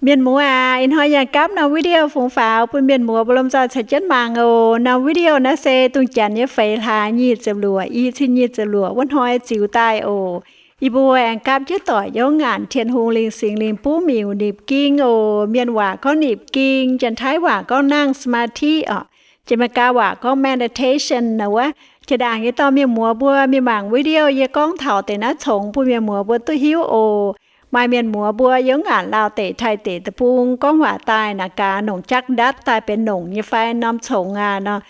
Mienh muoz aac, ih hnoi yaac gapv norm video fungx faaux bun mienh muoz mbuo lomh nzoih caux jienv mangc oc. Norm video naaiv se dongh janx nyei feix hlaax nyic ziepc luoqc, i cin nyic ziepc luoqc wuov hnoi ziux daaih oc. Yie mbuo aengx gapv jienv doic youz ngaanc Tin-Hungh lingh singx lingh buv miuc nipc ging oc. Mienh waac gorngv nipc ging, Janx-Taiv waac gorngv นั่งสมาธิ oc. Janx-Meigaa waac gorngv meditation nor wuov. Jiex ndaangc yie dorh mienh muoz mbuo mingh mangc video yie gorngv taux deix naaiv congx bun mienh muoz mbuo duqv hiuv oc. Maaih mienh muoz mbuo youz ngaanc Laauh deic, Taiv deic deic-bung gorngv waac daaih naaic gaax, nongc jakv ndatv daaih benx longc nyei fai norm congx aac nor.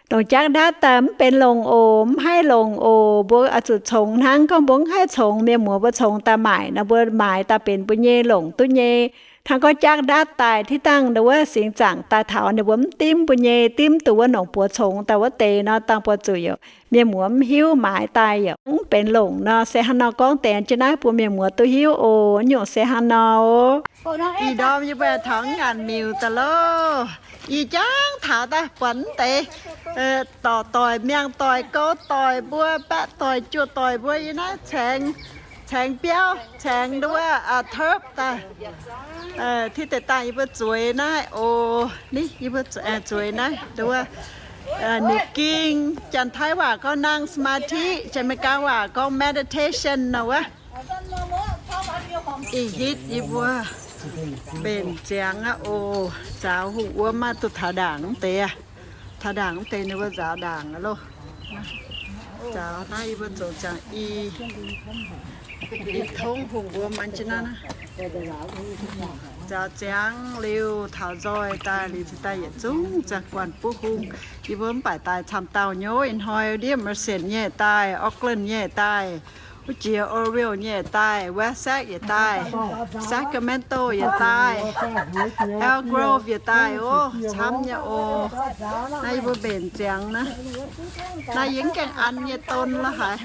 Nongc jakv ndatv daaih mv benx longc oc, mv haih longc oc. Mbuo oix zuqc congx hnangv. Gorngv mbuo mv haih congx, mienh muoz mbuo congx daaih maaic nor, mbuo maaiz daaih benx mbuo nyei longc duqv nyei. Hnangv gorngv jakv ndatv daaih, tiv dangh nduov wuov singx zaangc daaih taux ninh mbuo mv dimv mbuo nyei, dimv duqv wuov nongc buoz congx daaih wuov deix nor, dangh buo zuqc youc mienh muoz mv hiuv, maaiz daaih yaac mv benx longc nor. Se hnangv nor gorngv deix jienv naaiv bun mienh muoz duqv hiuv oc. Nyungc se hnangv nor oc. Ih ndorm yie mbuo taux ngaanc miuc daaih loh. Ih jangv taux daaih buatc mv deix dorc doic, miangh doic, gouv doic mbuo, baeqv doic, juoh doic mbuo yiem naaiv caengx, caengx biauv, caengx nduov turf daaih. Tiv deix dangh yie mbuo zueiz naaiv oc. Ni, yie mbuo zueiz naaiv nduov nipc ging. Janx-Taiv waac gorngv นั่งสมาธิ, Janx-Meigaa waac gorngv meditation nor wuov. Ih hitv yie mbuo mbenc ziangx aqv oc. Nzaaux hungh wuom maiv duqv taux ndaangc mv deix. Taux ndaangc mv deix ninh mbuo nzaaux ndaangc aqv loh. Nzaaux naaiv yie mbuo zoux ziangx i, i tongv hungh wuom an jienv naaiv. Nzaaux ziangx liuz taux nzoih daaih liuz cingx daaih yietc zungv ziangh guanh buov hung. Yie mbuo mv baac daaih camv dauh nyei. Ih hnoi ndiev Merced nyei daaih, Oakland nyei daaih, wuov jiex Oroville nyei daaih, Westside yietc daaih, Sacramento yietc daaih, Elk Grove yietc daaih oc. Camv nyei oc. Naaiv yie mbuo mbenc ziangx naaiv. Naaiv yie mv gaengh an nyei don la'haiz.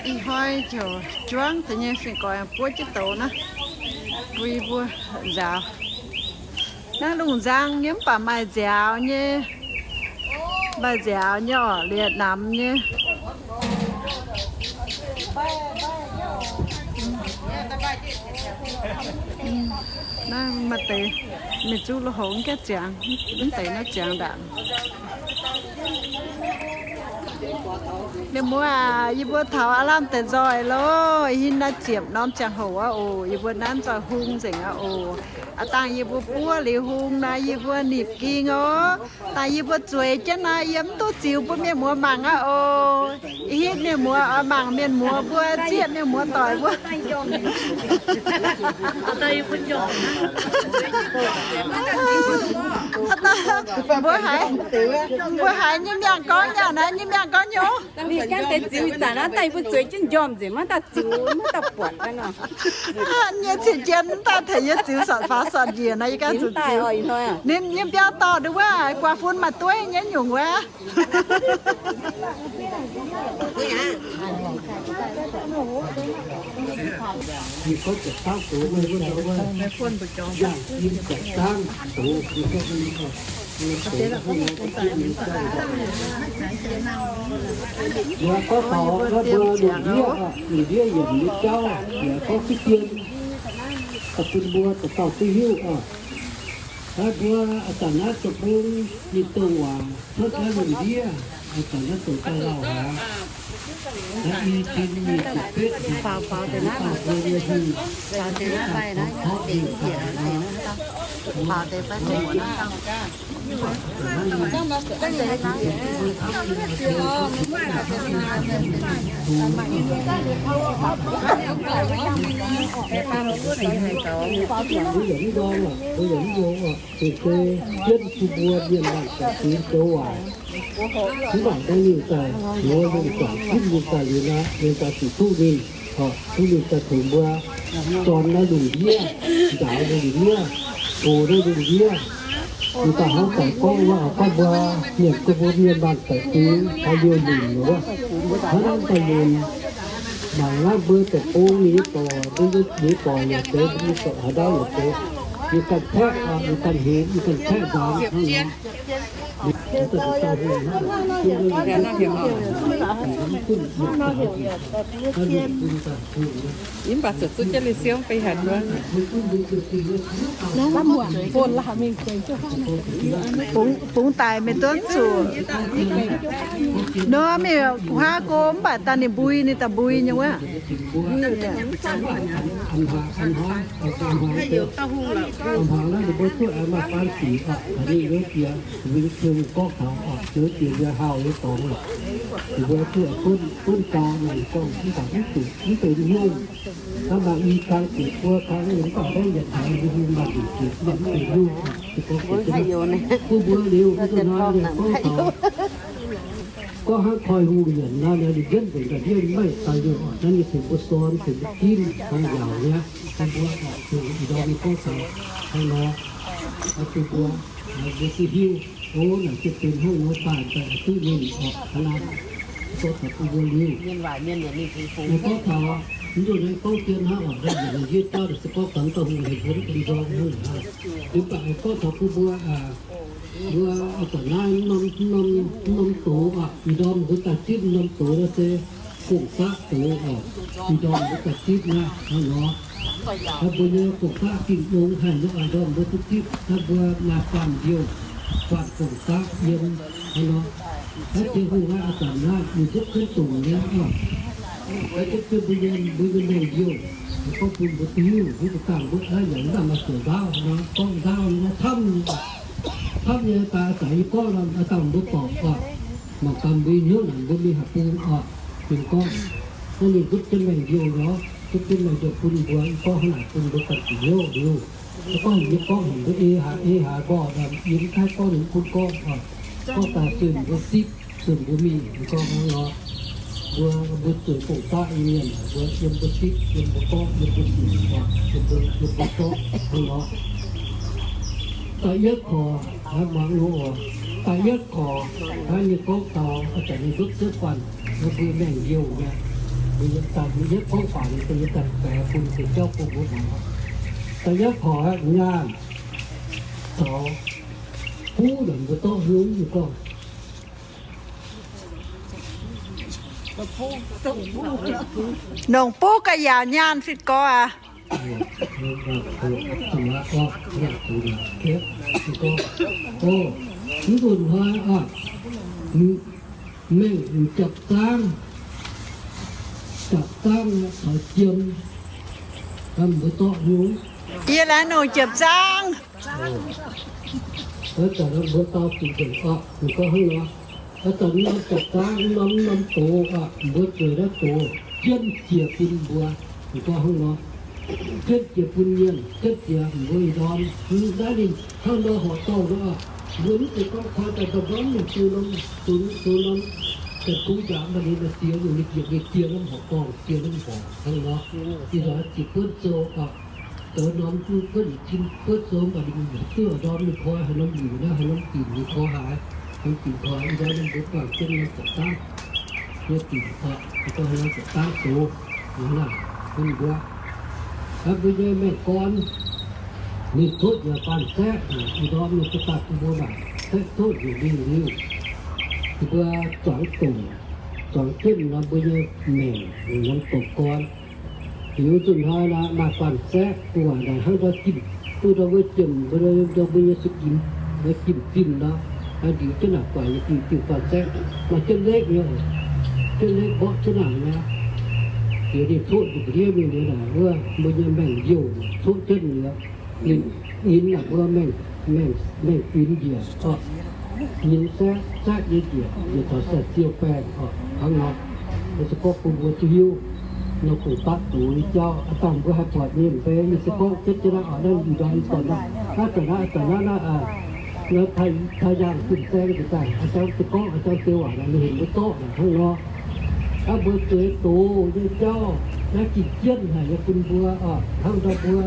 Ih hnoi ziouc juangv deix nyei fingx-goix buov jienv douz naaiv bun yie mbuo nzaaux. Naaiv lungh nzang nyei mv baac maaih nziaaux nyei, maaih nziaaux nyei orqc, liepc namx nyei. Naaiv maaih deix mingh zuqv lo hongx gaengh ziangx, mv deix naaiv ziangx ndaangc. Mienh muoz aac, yie mbuo taux aav lamh deix nzoih loh. Ih hnoi naaiv ziepc norm ziangh hoc aqv oc. Yie mbuo naaiv nzoih hung nzengc aqv oc. Aav dangh yie mbuo buov liuz hung naaiv, yie mbuo nipc ging oc. Dangh yie mbuo zueiz jienv naaiv, yie mv duqv ziux bun mienh muoz mangc aqv oc. Ih hitv mienh muoz oix mangc mienh muoz mbuo zieqv mienh muoz doic mbuo. Mbuo haiz, mbuo haiz nyei miangh gorngv nyaah naaiv, nyei miangh gorngv nyei. Mingh gaengh deix ziux ih zanc naaiv daaih mbuo zueiz jienv njormh nzengc maiv daaih ziux, maiv daaih buatc ga'nor. Nyei cien-jien mv daaih tengx yie ziux sortv faaux sortv njiec naaiv, yie gaengh zuqc ziux. Ninh nyei biauv dorh nduov wuov guaax fun maaih dueiv nyei nyungc wuov. Yaac gorngv taux naaiv mbuo lungh ndiev, lungh ndiev yietc nyei jauv, yaac gorngv duqv dien, daaih bun mbuo dauh dauh duqv hiuv oc. Naaiv mbuo ih zanc naaiv zoux bung mingh douh waac cuotv naaiv lungh ndiev, ih zanc naaiv zoux daaih lauh haic. Naaiv i cin nyic ziepc betv, faaux faaux deix naaiv, faaux deix naaiv, faaux deix naaiv, faaux deix fai deix naaiv, faaux deix fai deix naaiv. Mbuo yaac mv ndorm oc, mbuo yaac mv ndorm oc. Deix se jienv bun mbuo mienh maanc doic fingx zoux waaic. Mv baac dangh ninh daaih mbuo lungh zaangc ginv ninh daaih liuz nor, ninh daaih zuqc duqv ninh, duqv ninh daaih tengx mbuo dorn naaiv lungh ndiev, nzaaux naaiv lungh ndiev, gox naaiv lungh ndiev. Ninh daaih hnangv daaih gorngv wuov, gorngv mbuo mienh, gorngv mbuo mienh maanc doic fingx haaix liuz lunc wuov, hnangv naaiv daaih lunc. Mangc naaiv mbuo deic-bung ninh nyei dorc, ninh nyei dorc yaac deix, ninh nyei dorc haaix ndau yaac deix. Yie ganh kaeqv, yie ganh hemx, yie ganh kaeqv nzaanx. Yie mv baac zuqc zuqv jienv Li Siouv fei hanc wuov. Bungx, bungx daic mienh duqv zuqc. Nor mingh huaav go mv baac daaih ninh mbui, ninh daaih mbui nyei wuov. Mbuo liuz, gorngv hnangv koi hungh nyanc nor, ninh njienv nzengc ga'ndiev maiv daaih liuz, naaiv ninh tengx mbuo sorn, tengx mbuo ginv, hnangv yaauc nyei, hnangv mbuo oc, ih ndorm ninh gorngv taux hnangv nor, bun mbuo, mbuo duqv hiuv, o, naaic jienv benx hnangv nor daaih, daaih duqv ninh oc, hnangv naaiv, gorngv taux bun mbuo liuz. Gorngv taux, mv duqv naaiv gorngv jienv hnangv oc, naaiv yie jauv se gorngv taux dauh hungh hec mbuo mv bun nzorng hnangv naaic. Liuz baac gorngv taux bun mbuo, mbuo oix zuqc naaiv norm, norm, norm doz oc, ih ndorm mbuo daaih zipv norm doz naaiv se gong-daqv doz oc, ih ndorm mbuo daaih zipv naaiv hnangv nor. Mbuo nyei gong-daqv Ging-Longx haic nyei oc, ih ndorm mbuo duqv zipv naaiv mbuo maaih faanh ndiouh, faanh gong-daqv yiem hnangv nor. Naaiv jiex hungh naaiv a'zanc naaiv ninh zipv jienv dongc nyei oc. Naaiv zipv jienv mbuo nyei, mbuo nyei maengh ndiouh, gorngv bun mbuo duqv hiuv, mbuo dangh mbuo yaac mv baac maaih zuqc ndaauv nor, gorngv ndaauv nor camv, camv nyei daaih a'zanc yie gorngv nor, dangh mbuo dorngc oc. Mangc gaax mbuo nyei hnyouv naaic mbuo mingh haaix bung oc, ninh gorngv, naaiv ninh zipv jienv maengh ndiouh nor, zipv jienv maengh ndiouh bun mbuo, yie gorngv hnangv naaic bun mbuo ganh zuqc hnyouv liuz. Gorngv yie gorngv heuc mbuo ei haaix ei haaix gorngv, yie mv haih gorngv ninh mv bun gorngv oc. Gorngv daaih zunh mbuo zipv, zunh mbuo mingh, ninh gorngv hnangv nor. Mbuo, mbuo zunh gong-daqv nyei mienh, mbuo yiem mbuo zipv, yiem mbuo gorngv, yiem mbuo sienx oc, yiem mbuo, yiem mbuo zorqv hnangv nor. Da'yietv korc, mangc loz oc. Da'yietv korc, naaiv ninh gorngv taux a'zanc ninh ndutv jienv faanh mbuo maengh ndiouh nyei. Ninh daaih yietv gorngv faanh ninh daaih yietv daaih baeqc bun deix jauv bun mbuo muangx. Da'yietv korc nyaanh caux buv naaic mbuo zorqv hnyouv nyei gorngv. Nongc buv ga'yaauc nyaanh fitv gorx aqv. Mv nzunc hnoi oc, mengh m'japc zaangv, japc zaangv caux jiem, mbuo zorqv hnyouv. Yie laengz nongc japc zaangv. Mbuo daux mbuo dau fingx nzengc oc, ninh gorngv hnangv nor. Aa, daux norm japc zaangv, norm, norm doz oc, mbuo zueiz naaiv doz jienv jiex bun mbuo, ninh gorngv hnangv nor. Jienv jiex bun mienh, jienv jiex mbuo ih ndorm. Naaiv ninh hnangv nor horqc dorngh nor, mbuo mv zeiz gorngv koi daaih ndorm-ndorm mingh zoux norm, zoux, zoux norm, ganh kungx njaaux maaih ninh maaih die, ninh jiex, ninh die norm horqc dorngh, die norm horqc hnangv nor. Ih ndorm ziqc buonv sou oc, zoux norm buonv yietc cin buonv sou, mv baac ninh duqv ndorm ninh koi haaix norm liuc naaiv, haaix norm ginc ninh koi haaix, norm ginc koi ih ndorm ninh mbuo guangc jienv norm japc zaangv, norm ginc oc, ninh koi haaix norm japc zaangv zoux, ninh naaic bun mbuo. Mbuo nyei maengh gorn, ninh totv yaac faanh saeqv, ih ndorm ninh za'gengh bun mbuo mangc saeqv totv njiec mingh liuz, ninh mbuo zuangx dongc, zuangx jienv nor mbuo nyei maengc, ninh norm doqc gorn. Liuz zunh hnoi nor maaih faanh saeqv gu'nguaaic naaic hnangv ndau jimv, duqv ndau wuov jiem, ndau mbuo nyei su'ginx, jimv-zinh nor, liuz jienv naaic gu'nguaaic nyei diuh, diuh faanh saeqv, maaih jienv lekv nyei oc, jienv lekv mborqv jienv naaic nyei. Liuz ninh totv njiec ndiev mingh liuz naaic wuov mbuo nyei maengh youh totv jienv liuz, ninh nyinx naaic mbuo maengh, maengh, maengh guinx njiec oc. Nyinx saeqv, saeqv nyei njiec, njiec taux saeng-ziou baengh oc, hnangv nor. Yie se gorngv bun mbuo duqv hiuv, nor kungx daqv doz nyei jauv, aa dangh mbuo haih buatc mienh fai, yie se gorngv jienv jienv naaiv oc, naaiv ih ndorm ih zanc naaiv, naaiv zanc naaiv, zanc naaiv naaiv, naaiv Taiv, Taiv Yaangh fin-saeng njiec daaih, aa jangv se gorngv, aa jangv se waac naaic, ninh heuc mbuo zorqv naaic hnangv nor. Aa, mbuo zueiz doz nyei jauv, naaiv ging jienv haic nyei bun mbuo oc, hnangv ndau mbuo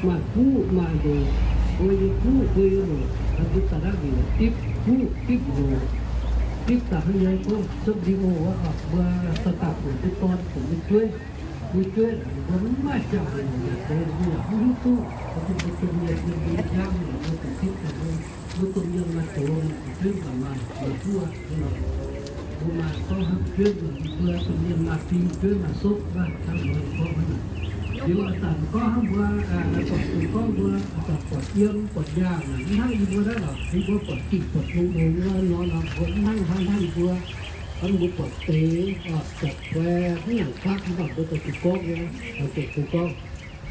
maaih fuqv maaih ndoqc, mbuo nyei fuqv mbuo nyei ndoqc, mbuo daaih naaiv ndoqc dipv fuqv dipv ndoqc, dipv daaih hnangv nyei gorngv cuotv video wuov oc, mbuo daaih daaih funx jienv dorn funx jienv jueiv. Mbuo jueiv mbuo mv maaih jauv-louc yaac zoux mbuo yaac mv hiuv duqv. Mbuo domh mienh yiem mbuo nyei jauv mbuo zuqc zipv daaih mbuo, mbuo domh mienh maaih doz, mbuo jueiv mbuo maaih, maaih buov, mbuo maaih gorngv hnangv jueiv mbuo, mbuo domh mienh maaih fing jueiv maaih sopv, hnangv nor gorngv hnangv naaic. Liuz a'zanc gorngv hnangv mbuo, aa, buatc zuqc gorngv mbuo a'zanc buatc yiem buatc nyaah naaic, mv hnangv yie mbuo naaiv lorqc, yie mbuo buatc dingh buatc lungh longx nor, nor, nor mbuo mv hnangv haaix hnangv yie mbuo. Hnangv mbuo buatc deix, aa, buatc kuaix, mv nyanc fatv, mv baac mbuo daaih zuqc gorngv nyei, daaih zuqc gorngv.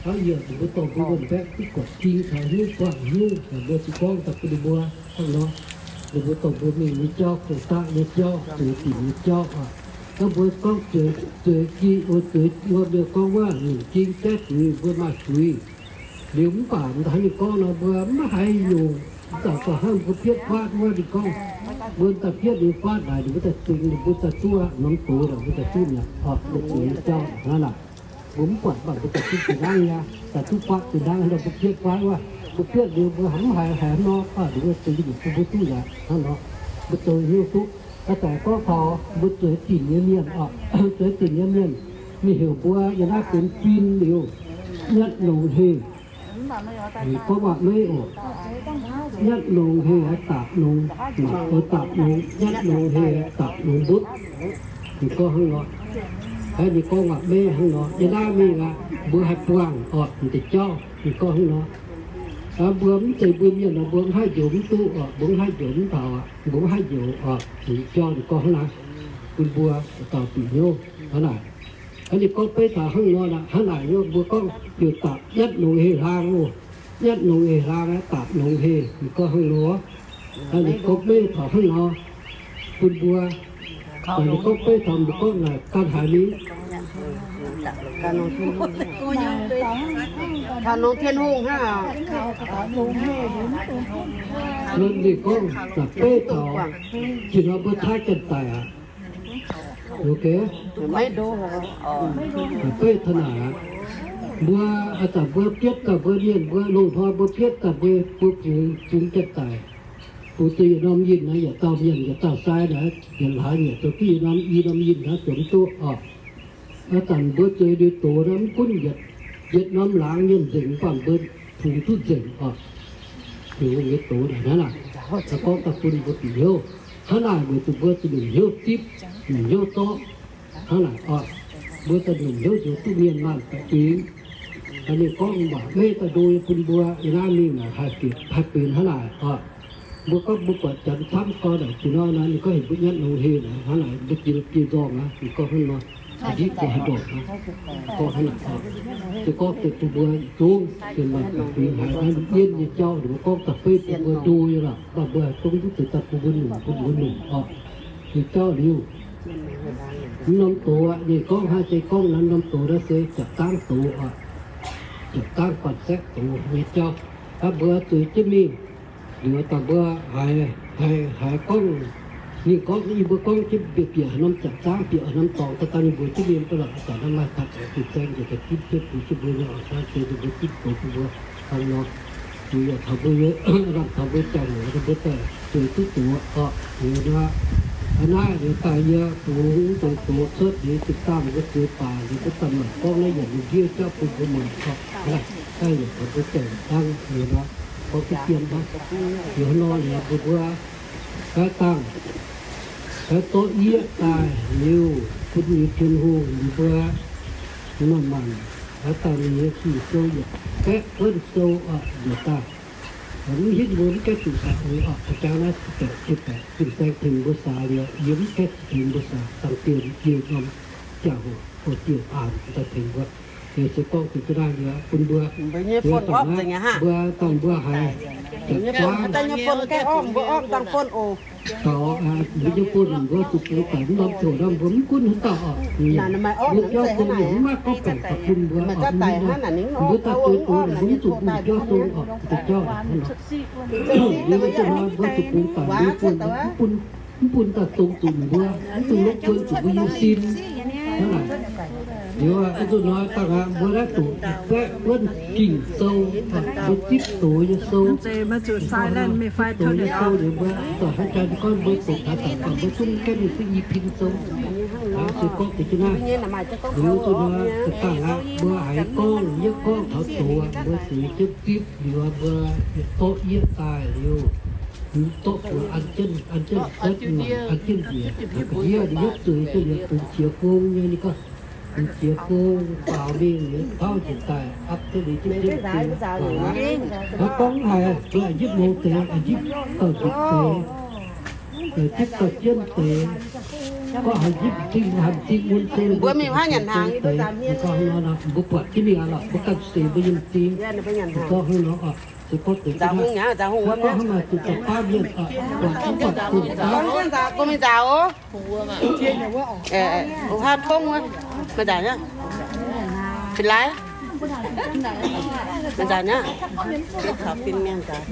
Hnangv yie, ninh mbuo dorh mbuo mbaeqv duqv buatc ding caux hnyouv buangh hnyouv, mbuo zuqc gorngv daaih bun ninh mbuo hnangv nor. Ninh mbuo dorh mbuo mingh nyei jauv, gong-daqv nyei jauv, zueiz dinc nyei jauv aqv. Hnangv mbuo gorngv zueiz, zueiz jieqv, zueiz wuom, mbuo gorngv wuov longc jing jaiv zuiz, mbuo maaih zuiz. Liuz mv baac haaix nyungc gorngv nor, mbuo mv haiz nyungc, mv baac hnangv mbuo pietv fatv wuov, ninh gorngv mbuo daaih pietv liuz fatv naaic, ninh mbuo daaih zingx, ninh mbuo daaih duqv norm doz, ninh mbuo daaih duqv mi'aqv. Orqc, mbuo zueiz nyei jauv hnangv naaic. Mbuo mv buatc, mv baac mbuo daaih duqv zinh hnangv nyei, daaih duqv fatv zinh hnangv nor, mbuo pietv fatv wuov, mbuo pietv liuz mbuo haiz mv haiz, haiz haaix nor, ninh mbuo zingx, ninh mbuo duqv yaac hnangv nor. Mbuo zoux hnyouv duqv. Aa, daaih gorngv taux mbuo zueiz dinc nyei mienh, zueiz dinc nyei mienh, ninh heuc mbuo yiem naaiv benx fin liuz, Nyatv Nongc Heh. Ninh gorngv waac-meiv oc. Nyatv Nongc Heh haiz dapc nongx, maac oix dapc nongx, Nyatv Nongc Heh haiz dapc nongx mbutv. Ninh gorngv hnangv nor. Aa, ninh gorngv waac-meiv hnangv nor. Yiem naaiv mingh aqv, mbuo haih buangh orqc, deix jauv. Ninh gorngv hnangv nor. Aa, mbuo mv zeiz mbuo mienh nor, mbuo mv haih njoux mv duqv orqc, mbuo mv haih njoux mv taux aqv, mbuo mv haih njoux orqc. Deix jauv ninh gorngv hnangv naaic, bun mbuo dauh bieqc hnyouv hnangv naaic. Aa, ninh gorngv beiv taux hnangv nor, hnangv naaic nyei, mbuo gorngv heuc dapc Nyatv Nongc Heh hlaang oc. Nyatv Nongc Heh hlaang, dapc Nongc Heh, ninh gorngv hnangv nor. Ninh gorngv beiv taux hnangv nor bun mbuo. Ninh gorngv beiv taux mbuo gorngv naaic gan haaix mingh? Caux Nongc Tien Hungh hnangv. Ninh gorngv naaic beiv taux, zinh nor mbuo taav janx-daic aqv. Maiv, beiv taux naaic aqv. Mbuo, aa, daaih mbuo bietv daaih mbuo mienh, mbuo loz-hnoi mbuo bietv daaih mbuo, mbuo bungx, bungx janx-daic, bungx duqv yietc norm yinh naaiv, yietc dauh mienh yietc dauh sai naaic, yietc hlaax yietc zoux duqv yietc norm, i norm yinh naaiv zoux mv duqv orqc. Aa, dangc mbuo zueiz liuz doz naaiv mv gunv yietc, yietc norm laangz mienh nzengc, mv baac mbuo fungx duqv nzengc orqc. Heuc nyei doz naaic hnangv naaic, gorngv daaih bun mbuo bieqc hnyouv. Hnangv naaic weic zuqc mbuo zuqc nyungc hnyouv zipv, nyungc hnyouv zorqv. Hnangv naaic orqc, mbuo daaih nyungc hnyouv njoux duqv mienh maanh baeqc fingx. Ninh gorngv waac-meiv daaih ndo bun mbuo, yiem naaiv mingh naaic haih bieqc, haih benx hnangv naaic orqc. Mbuo gorngv mbuo buatc janx camv gorn naaic, zinh nor naaic ninh gorngv heuc mbuo Nyatv Nongc Heh naaic, hnangv naaic mbuo jiex, jiex nzorngh aqv, ninh gorngv hnangv nor. Aa, hitv gorngv haaix ndorpc aqv, gorngv hnangv naaic orqc. Se gorngv deix bun mbuo yietc zungv, deix maanc baeqc fingx haiz naaiv yienv nyei jauv, ninh mbuo gorngv daaih beiv bun mbuo ndo nyei lorqc, mv baac mbuo haih zungv duqv deix daaih bun mbuo nyungc, bun mbuo nyungc orqc. Nyei jauv liuz, mv norm doz aqv, ninh gorngv hnangv se gorngv naaiv norm doz naaiv se japc dangv doz orqc. Japc dangv guanh saeqv doz nyei jauv. Aa, mbuo zueiz jienv mingh, liuz dangh mbuo haiz, haiz, haiz gorngv, ninh gorngv, yie mbuo gorngv jienv bieqc, bieqc haaix norm japc dangv, bieqc haaix norm dorngx, daaih dangh ninh mbuox jienv mienh mbuo lorqc, ih zanc naaiv maaih taux fin-saeng njiec daaih ginv jienv bun jienv mbuo nyei orqc, hnangv se ninh mbuo ginv doz bun mbuo hnangv nor. Liuz yaac taux mbuo, lamh taux mbuo ziangh hoc mbuo daaih zueiz duqv doz orqc. Liuz nor, aa, naaiv liuz daaih yie bungx deix doz cuotv liuz, zinh dangh mbuo zueiz baac liuz, mbuo daaih mangc gorngv naaiv yietc lungh ndiev jauv bun mbuo muangx orqc. Daaih yietc taux mbuo ziangh dangh liuz nor, gorngv duqv jiem hnangv. Liuz hnangv nor liuz mbuo mbuo haaix dangh, haaix zorqv yieqv daaih liuz bun liuz Tin-Hungh liuz mbuo maaih maanc, haaix dangh ninh nyei Ging-Sou yietc baeqv wuonv sou orqc, yietc daaih. Mv hitv mbuo mv gaengh zuqc saax oix orqc, jangx naaiv baeqc, baeqc fin-saeng tengx mbuo saax liuz, yie mv gaengh zuqc tengx mbuo saax, dangh dieh, dieh norm ziangh hoc, dieh aanx daaih tengx mbuo. Liuz se gorngv zuqc ga'naaiv liuz bun mbuo, mbuo dangh mbuo haiz, dangh mbuo nyei fon mbuo zuqc bungx daaih mv norm ziangh hoc nor mbuo mv gunv haaix dauh orqc. Mbuo jauv gong yaac mv maaih gorngv baengc daaih bun mbuo orqc. Mbuo daaih zueiz doz mbuo mv zuqc bungx jauv gong orqc, deix jauv hnangv nor. Liuz mbuo zuqc bungx daaih mbuo bun, mv bun daaih dongz zuqc mbuo, mv bun lopv buonc zuqc mbuo nyei sin. Hnangv naaic. Liuz mv zuqc nor dangh aqv, mbuo naaiv doqc baeqv wuonv Ging-Sou, mbuo zipv doz nyei sou, zipv doz nyei sou liuz mbuo doqc haaix zanc gorngv mbuo doqc haaix zanc gorngv mbuo zungv gaengh mingh duqv i pin sou. Mbuo nyei naaiv maaih jienv gorngv taux wuov, mbuo haiz gorngv, yie gorngv taux doqc, mbuo zueiz jienv bipv liuz, mbuo yietc dorqv yieqv daaih liuz, dorqv buoz an jienv, an jienv cuotv, an jienv njiec, ga'ndiev yietv zueiz jienv liuz, bungx qiex gong nyei, ninh gorngv bungx qiex gong faaux mingh liuz, tauv njiec daaih, aqv, duqv liuz jienv jienv. Gorngv haiz mbuo a'hneiv mong deix, a'hneiv dauh njiec deix, a'hneiv dauh jienv deix, gorngv haiz a'hneiv m'zing, a'hneiv m'zing mun se mbuo mingh hnangv nyanc hnaangx, gorngv nor, mbuo buatc jienv mingh aqv lorqc, mbuo ganh seix mbuo nyei m'zing. Gorngv hnangv nor oc, se gorngv deix nzauh hungh aqv, nzauh hungh wuov, gorngv haaix maaih zuqc da'faam mienh oc, buatc jienv buatc zuqc nzauh, go mingh nzauh oc. Ov, haav tongv wuov, maaih nzauh nyei, fih laaix, maaih nzauh nyei, caux fin mienh nzauh.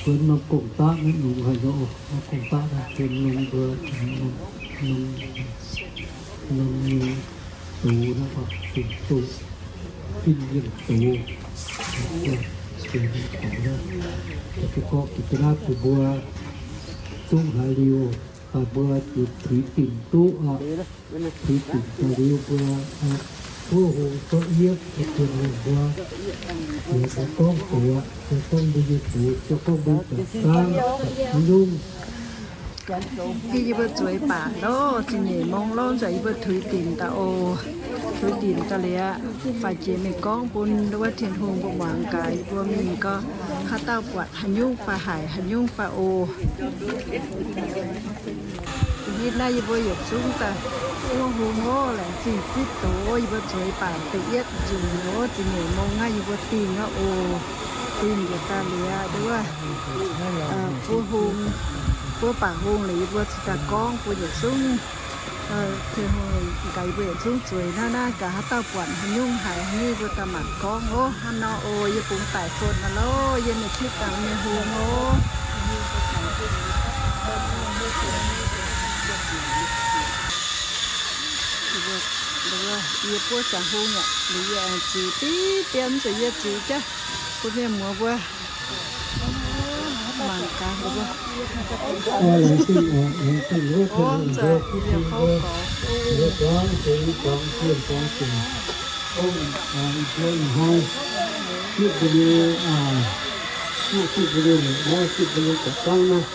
Bun norm gong-daqv naaiv nungx haic nor, norm gong-daqv naaiv bun norm mbuo, norm, norm nyei doz naaiv, fin doz, fin mienh doz, fin mienh doz naaiv. Gorngv bieqc ga'naaiv bun mbuo zungv haiz liuz, daaih mbuo zuqc tuix dinc duqv oc. Tuix dinc daaih liuz mbuo buov hung zorqv yietv, Tin-Hungh mbuo, mbuo gorngv doqc, mbuo gorngv mbuo nyei doz, mbuo gorngv mbuo nyei zaangc haaix nyungc. Yie mbuo zueiz baac lorz zingh nyeic mong lorz nzengc, yie mbuo tuix dinc daaih oc. Tuix dinc daaih liuz, faix jiex mingh gorngv bun wuov Tin-Hungh mbuo muangx gaax, yie mbuo mingh gorngv haaix dauh buatc haaix nyungc fai haic, haaix nyungc fai oc. Yie naaiv yie mbuo yietc zungv daaih buov hung oc, laengz zingh zipv doz, yie mbuo zueiz baac da'yietv nzunc oc, zingh nyeic mong naaiv yie mbuo dingh aqv oc. Dingh njiec daaih liuz, wuov, buov hung, buov baac hung liuz yie mbuo cingx daaih gorngv bun yietc zungv Tin-Hungh gaax yie mbuo yietc zungv zueiz naaiv naaiv gaax haaix dauh buatc haaix nyungc haiz haaix nyungc yie mbuo daaih mangc gorngv oc. Hnangv nor oc, yie bungx daic fon aqv loh, yie mingh tipv dangx nyei hung oc. Yie buov ziangx hung aqv, liuz yie aengx ziux diqv dien zuqc yie ziux jaav bun mienh muoz mbuo mangc gaax. Orv, zuangx fingx zuangx zienh zuangx zienh, ong, ih hnoi, zipv mbuo nyei, zipv mbuo nyei longc naaiv, zipv mbuo nyei jauv-zangv naaiv.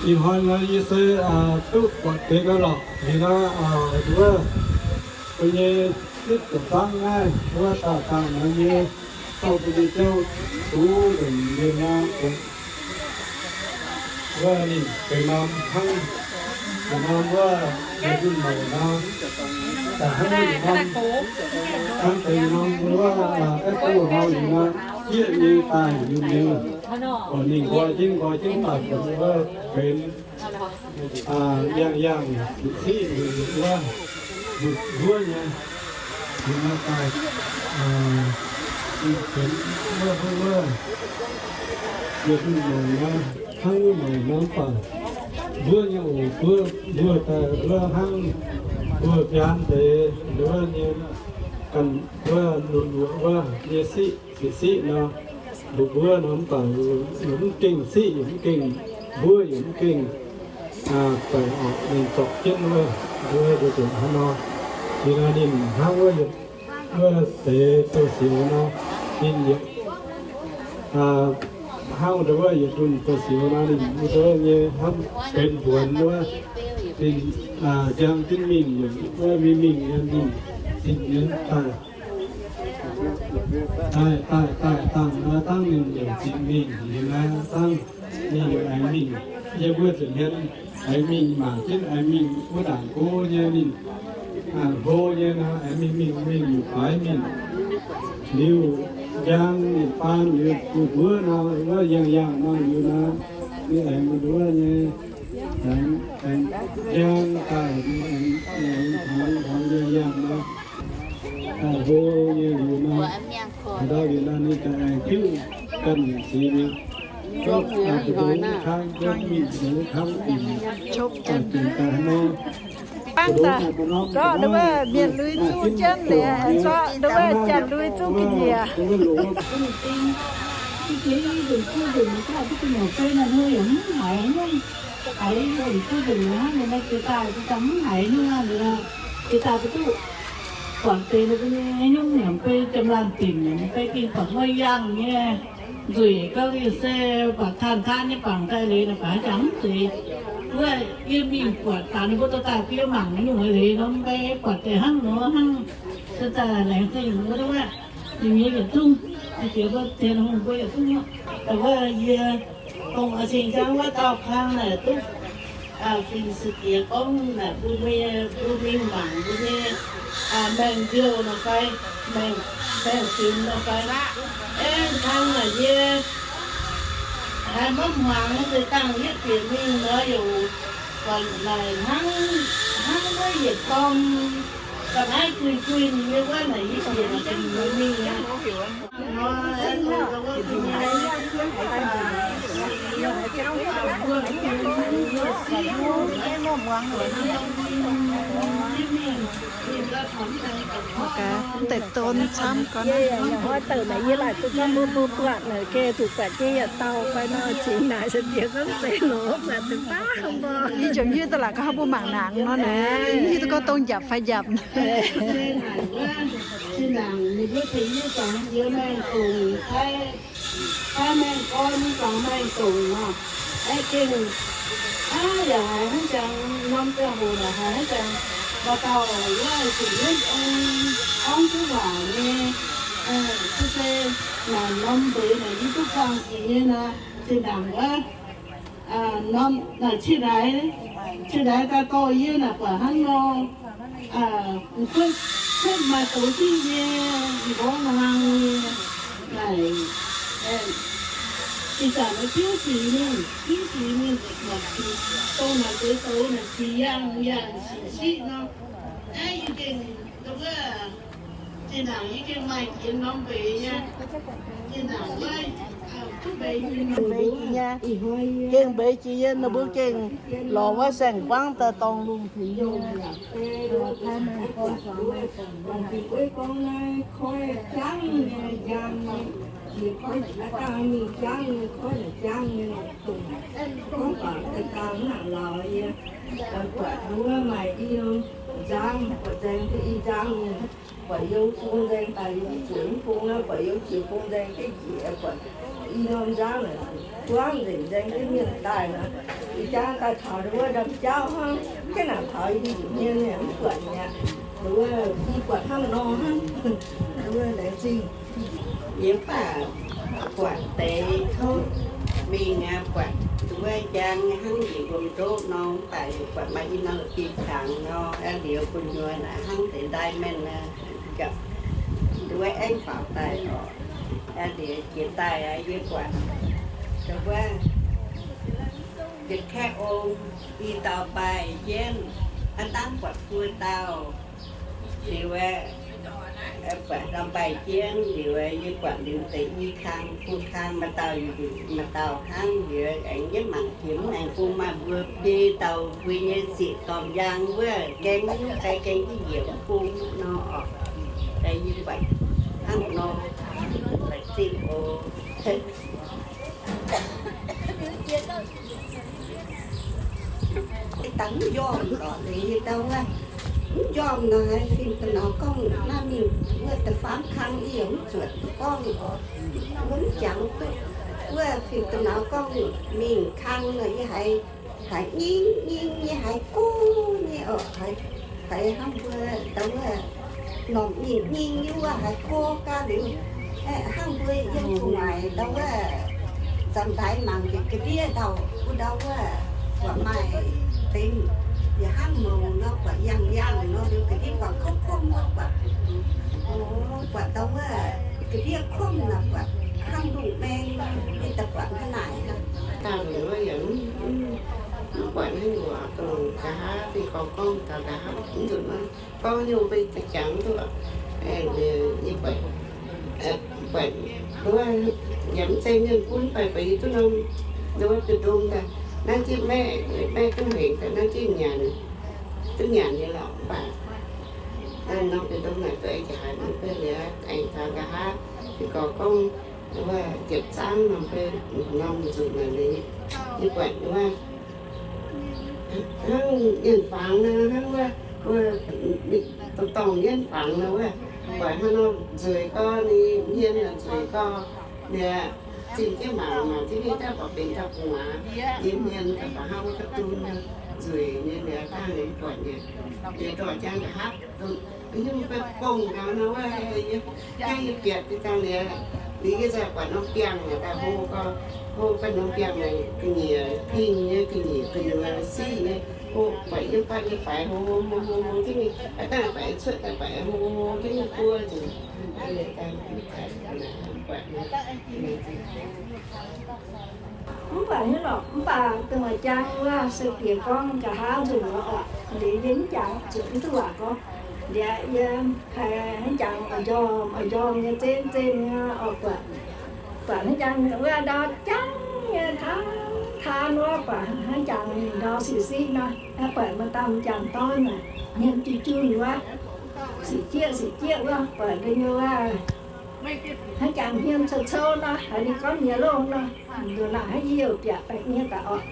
Ih hnoi nor yie se duqv buatc deix naaiv lorqc. Liuz nor, wuov, mbuo nyei zipv jauv-zangv naaiv, wuov dauh dangh nor nyei, dorh mbuo nyei jauv-zungv nzengc liuz nor, wuov ninh benx norm hnangv, benx norm wuov yietc nzunc mouc nor, daaih hnangv ninh norm, hnangv benx norm wuov, aeqv, doz nor liuz nor, yieqv nyei daaih liuz liuz, oc, ninh nqoi jienv nqoi jienv daaih benx wuov benx yangh yangh siqv siqv wuov, mbuov nyei, liuz nor daaih, benx wuov, wuov, wuov, yietc nzunc mouc nor, hnangv wuov mouc nor mv baac mbuov nyei oc, mbuov, mbuov daaih wuov hnangv mbuov biaan deix wuov nyei, ganh wuov luoqc luoqc wuov nyei siqv siqv siqv nor, mbuov mbuov nor mv baac yaac mv gengh siqv, yaac mv gengh mbuov, yaac mv gengh baeqc orqc, ninh zorpc jienv wuov, wuov nzunc hnangv nor. Liuz nor ninh hnangv wuov, wuov deix douz-sioux nor, ninh yietc hnangv wuov yietc nzunc douz-sioux nor, ninh wuov nyei hnangv benx mbuonx wuov, ninh njang jienv mingh, wuov mingh mingh nyei ninh zinh mienz daaih, daaih daaih daaih dangh nor, dangh ninh yaac zinh mingh liuz nor, dangh ninh yaac aengx mingh yiem wuov nza'hmien, aengx mingh mangc jienv, aengx mingh wuov ndaangc go nyei ninh hlo nyei nor, aengx mingh mingh mingh liuz faix mingh, liuz njang ninh baan liuz bun mbuov nor, wuov yangh yangh nor liuz nor, ninh aengx wuov nyei, aengx, aengx njang daaih, aengx, aengx hmuangx hmuangx yangh yangh nor, daaih hlo nyei liuz nor, ndau liuz nor ninh ganh aengx diuv ganh nyungc sic mi'aqv. Zorqv dongh kangv, zorqv mingh dongh kangv, zorqv dongh daaih nor. Bangv daaih zorqv nduov wuov mienh lui zuqv jienv liuz, zorqv nduov wuov janx lui zuqv ga'nyiec. Haiz mbuo duqv nzunc hnangv naaiv, jiex daaih mbuo zungv mv haiz nyungc aqv. Jiex daaih mbuo duqv buatc deix ninh mbuo nyei nyungc, yaac mv bei jiem laanh dinc, yaac mv bei gengh buatc mueiz yangh nyei nzueic gauh liuz se buatc tanh taan nyei bangc daaih leiz naaic baac jangx mv zeiz. Wuov yie mingh buatc daaih ninh mbuo dorh daaih bun yie mangc nyungc leiz nor, mv bei buatc deix hnangv nor hnangv. Se daaih laengz zingh mbuo wuov, ninh nyei yietc zungv, ziex diex mbuo, Tin-Hungh mbuo yietc zungv. Da'wuov yie dongh cing-jang wuov dauh kang naaic duqv fin-se diex gorngv naaic mbuo mingh, mbuo mingh mangc mbuo nyei maengh ndiouh nor fai, maengh, maengh fim nor fai. Aeqv, kang naaic yie haiz maiv hmuangx, se dangh yie bieqc mingh nor yaac buatc naaic hnangv, hnangv wuov yietc dorn ga'naaiv guinh guinh nyei wuov naaic yie bieqc mingh aqv. Mv deix don camv gorn. Yie yaac hnoi douh naaic yie laaic duqv gorngv mbuo, mbuo buatc naaic geh zuqc buatc jienv yietc dauh fai nor, cingx naaic se diex gorngv zeiz nor, buatc deix baav mbuo. Yie jomc hiuv duqv laaix gorngv mbuo mangc nangx nor naaic, hiuv duqv gorngv dongh njapc fai njapc. Zinh ndaangc ninh mbuo tengx yie zuangx jiex maengh dongc, fai, fai maengh gorn zuangx maengh dongc nor, aeqv, gengh, aav, yaac haiz hnangv jangx norm ziangh hoc naaic haiz hnangv jangx maaih dauh wuov zuqc maiv ong, gorngv duqv waac nyei, se naaic norm mbeix naaic yie duqv buangh sic nyei naaic, zinh ndaangc wuov norm naaic cin-ndaix, cin-ndaix daaih dorh yie naaic buatc hnangv nor, m'guoqv cuotv maaih douz diuv nyei, m'nqorngv hlang nyei, naaic, ih zanc naaiv diuv sic mingh, diuv sic mingh, dongh naaic deix douz naaic sic yangh yangh sic siqv nor, aeqv, yie gengh, wuov, zinh ndaangc yie gengh maaih jiex norm mbeix nyei, zinh ndaangc wuov, duqv mbeix jiex nyei, gengh mbeix jiex nyei, ninh mbuo gengh lorz wuov saeng-guangv daaih dorngh lungh hmz nyei. Gorngv naaiv koiv jangv nyei, jangv nyei, jiex koiv jangv nyei, koiv jangv nyei, dongh gorngv baac daaih dangh mv nangc lauz yie, buatc wuov maaih i norm nzangv, buatc nzaeng duqv i nzangv nyei, buatc you bung nzaeng daaih yie mv zuqc mv bung aqv, buatc you jiex bung nzaeng jienv njiec, buatc i norm nzangv naaic buangv nzengc nzaeng jienv mienh daaih nor, ih jangv daaih taux ndau wuov ndamv jauv hnangv, jienv naaic taux i nzuqc hmien mv buatc mi'aqv. Ndau wuov i buatc hnangv nor hnangv, ndau wuov laengz zingh. Yie mv baac buatc deix tov mingh aqv, buatc wuov njang hnangv yie mbuo ndoqv nor, mv baac yie buatc maaih i norm biei qangx nor, aa, liuz gu'nyuoz naaic hnangv deix ndai mienh aqv. Ndau wuov aengx faaux daaih oc, aa, liuz jiex daaih aqv, yie buatc ndau wuov yietc kaeqv ong, i dauh mbaih jienv, aa, dangv buatc buo dauh. Liuz, buatc dauh mbaih jienv, liuz yie buatc liuz deix i kang, bung kang, maaih dauh, maaih dauh hnangv, liuz aengx jienv mangc jiex mv aengx bung maaih mbuo biei dauh mbuo nyei ziqc dorngx njang wuov, gaeng nyungc daaih gaeng jienv njiec mv bung nor oc. Daaih yie buatc hnangv nor, laengz zingh oc. Dangh mv njormh lorqc, liuz yie dau wuov, mv njormh nor haiz fingx da'nauz gorngv naaiv mingh wuov da'faam kang, yie yaac mv zuotc duqv gorngv oc. Wuov mv jangx duqv. Wuov fingx da'nauz gorngv mingh kang nor, yie haiz, haiz nyingh nyingh nyei, haiz go nyei oc, haiz, haiz hnangv mbuo dau wuov normh nyingh nyingh nyei wuov haiz go gaax liuz, hnangv mbuo yiem gu'nguaaic dau wuov zanc daaih mangc njiec ga'ndiev ndau, wuov ndau wuov buatc maaih deix yietc hnangv mouz nor, buatc yangh yangh nor, liuz ga'ndiev buatc kuomv kuomv nor, buatc, buatc dau wuov ga'ndiev kuomv nor, buatc hnangv lungh maeng nor, yie daaih buatc hnangv naaic. Dangh wuov yaac mv buatc hnangv nor, dongh nqa'haav fingx gorx gorngv taux nqa'haav mv nzunc nor, gorngv nyungc mbuo za'jangx duqv, yie buatc, buatc wuov yaac mv zeiz mienh gunv, mv baac buatc yie duqv norm, wuov duqv ndongc daaih naaiv jienv maeqv, maeqv duqv hengx daaih naaiv jienv nyanc, duqv nyanc nyei lorqc. Mv baac norm duqv ndongc naaic duqv aengx jaax haaix nyungc mbuo liuz aengx taux nqa'haav fingx gorx gorngv wuov ziepc zangv norm mbuo norm nzunc naaic liuz, yie buatc wuov Hnangv mienh fangx nor, hnangv wuov, wuov, dorngc mienh fangx nor wuov, buatc hnangv nor nzueic gorx, ninh hmien nzueic gorx, liuz zinh jienv mangc, mangc jienv mingh daaih buatc benx dauh gu'nguaaz, ninh hmien daaih buatc hnangv wuov ga'dun nzueic nyei, liuz dangh ninh buatc nyei, liuz dorh jangv nqa'haav, nyungc baav bongh gau nor wuov, jangv nyei biatc deix dangh liuz, liuz yie za'gengh buatc norm biangh naaic daaih hlo gorx, hlo gorx norm biangh naaic ga'nyiec ping nyei, ga'nyiec gu'nyuoz siqv nyei, hlo buatc yiem buatc nyei faix hlo hlo hlo hlo jienv mingh, dangh faix cuotv daaih buatc hlo hlo jienv mingh buo nzunc. Mv baac hiuv lorqc, mv baac dongh maaih jangx wuov se bieqc gorngv nqa'haav nzunc nor oc, liuz yie mv jangx zuqc mv duqv waac gorngv. Liuz yie haiz hnangv jangx oix njormh oix njormh nyei, zenv zenv nyei oc, buatc, buatc hnangv jangx wuov ndau jangv nyei taan taan wuov, buatc hnangv jangx ndau siqv siqv nor, buatc maaih dauh jangx dorn naaic hmien junh junh wuov, siqv jieqv siqv jieqv wuov, buatc ninh nyei wuov hnangv jangx hmien cou cou nor, haiz ninh gorngv nyei loh nor, nduqc naaic hnangv yie youh biatc baeqc nyei daaih oc.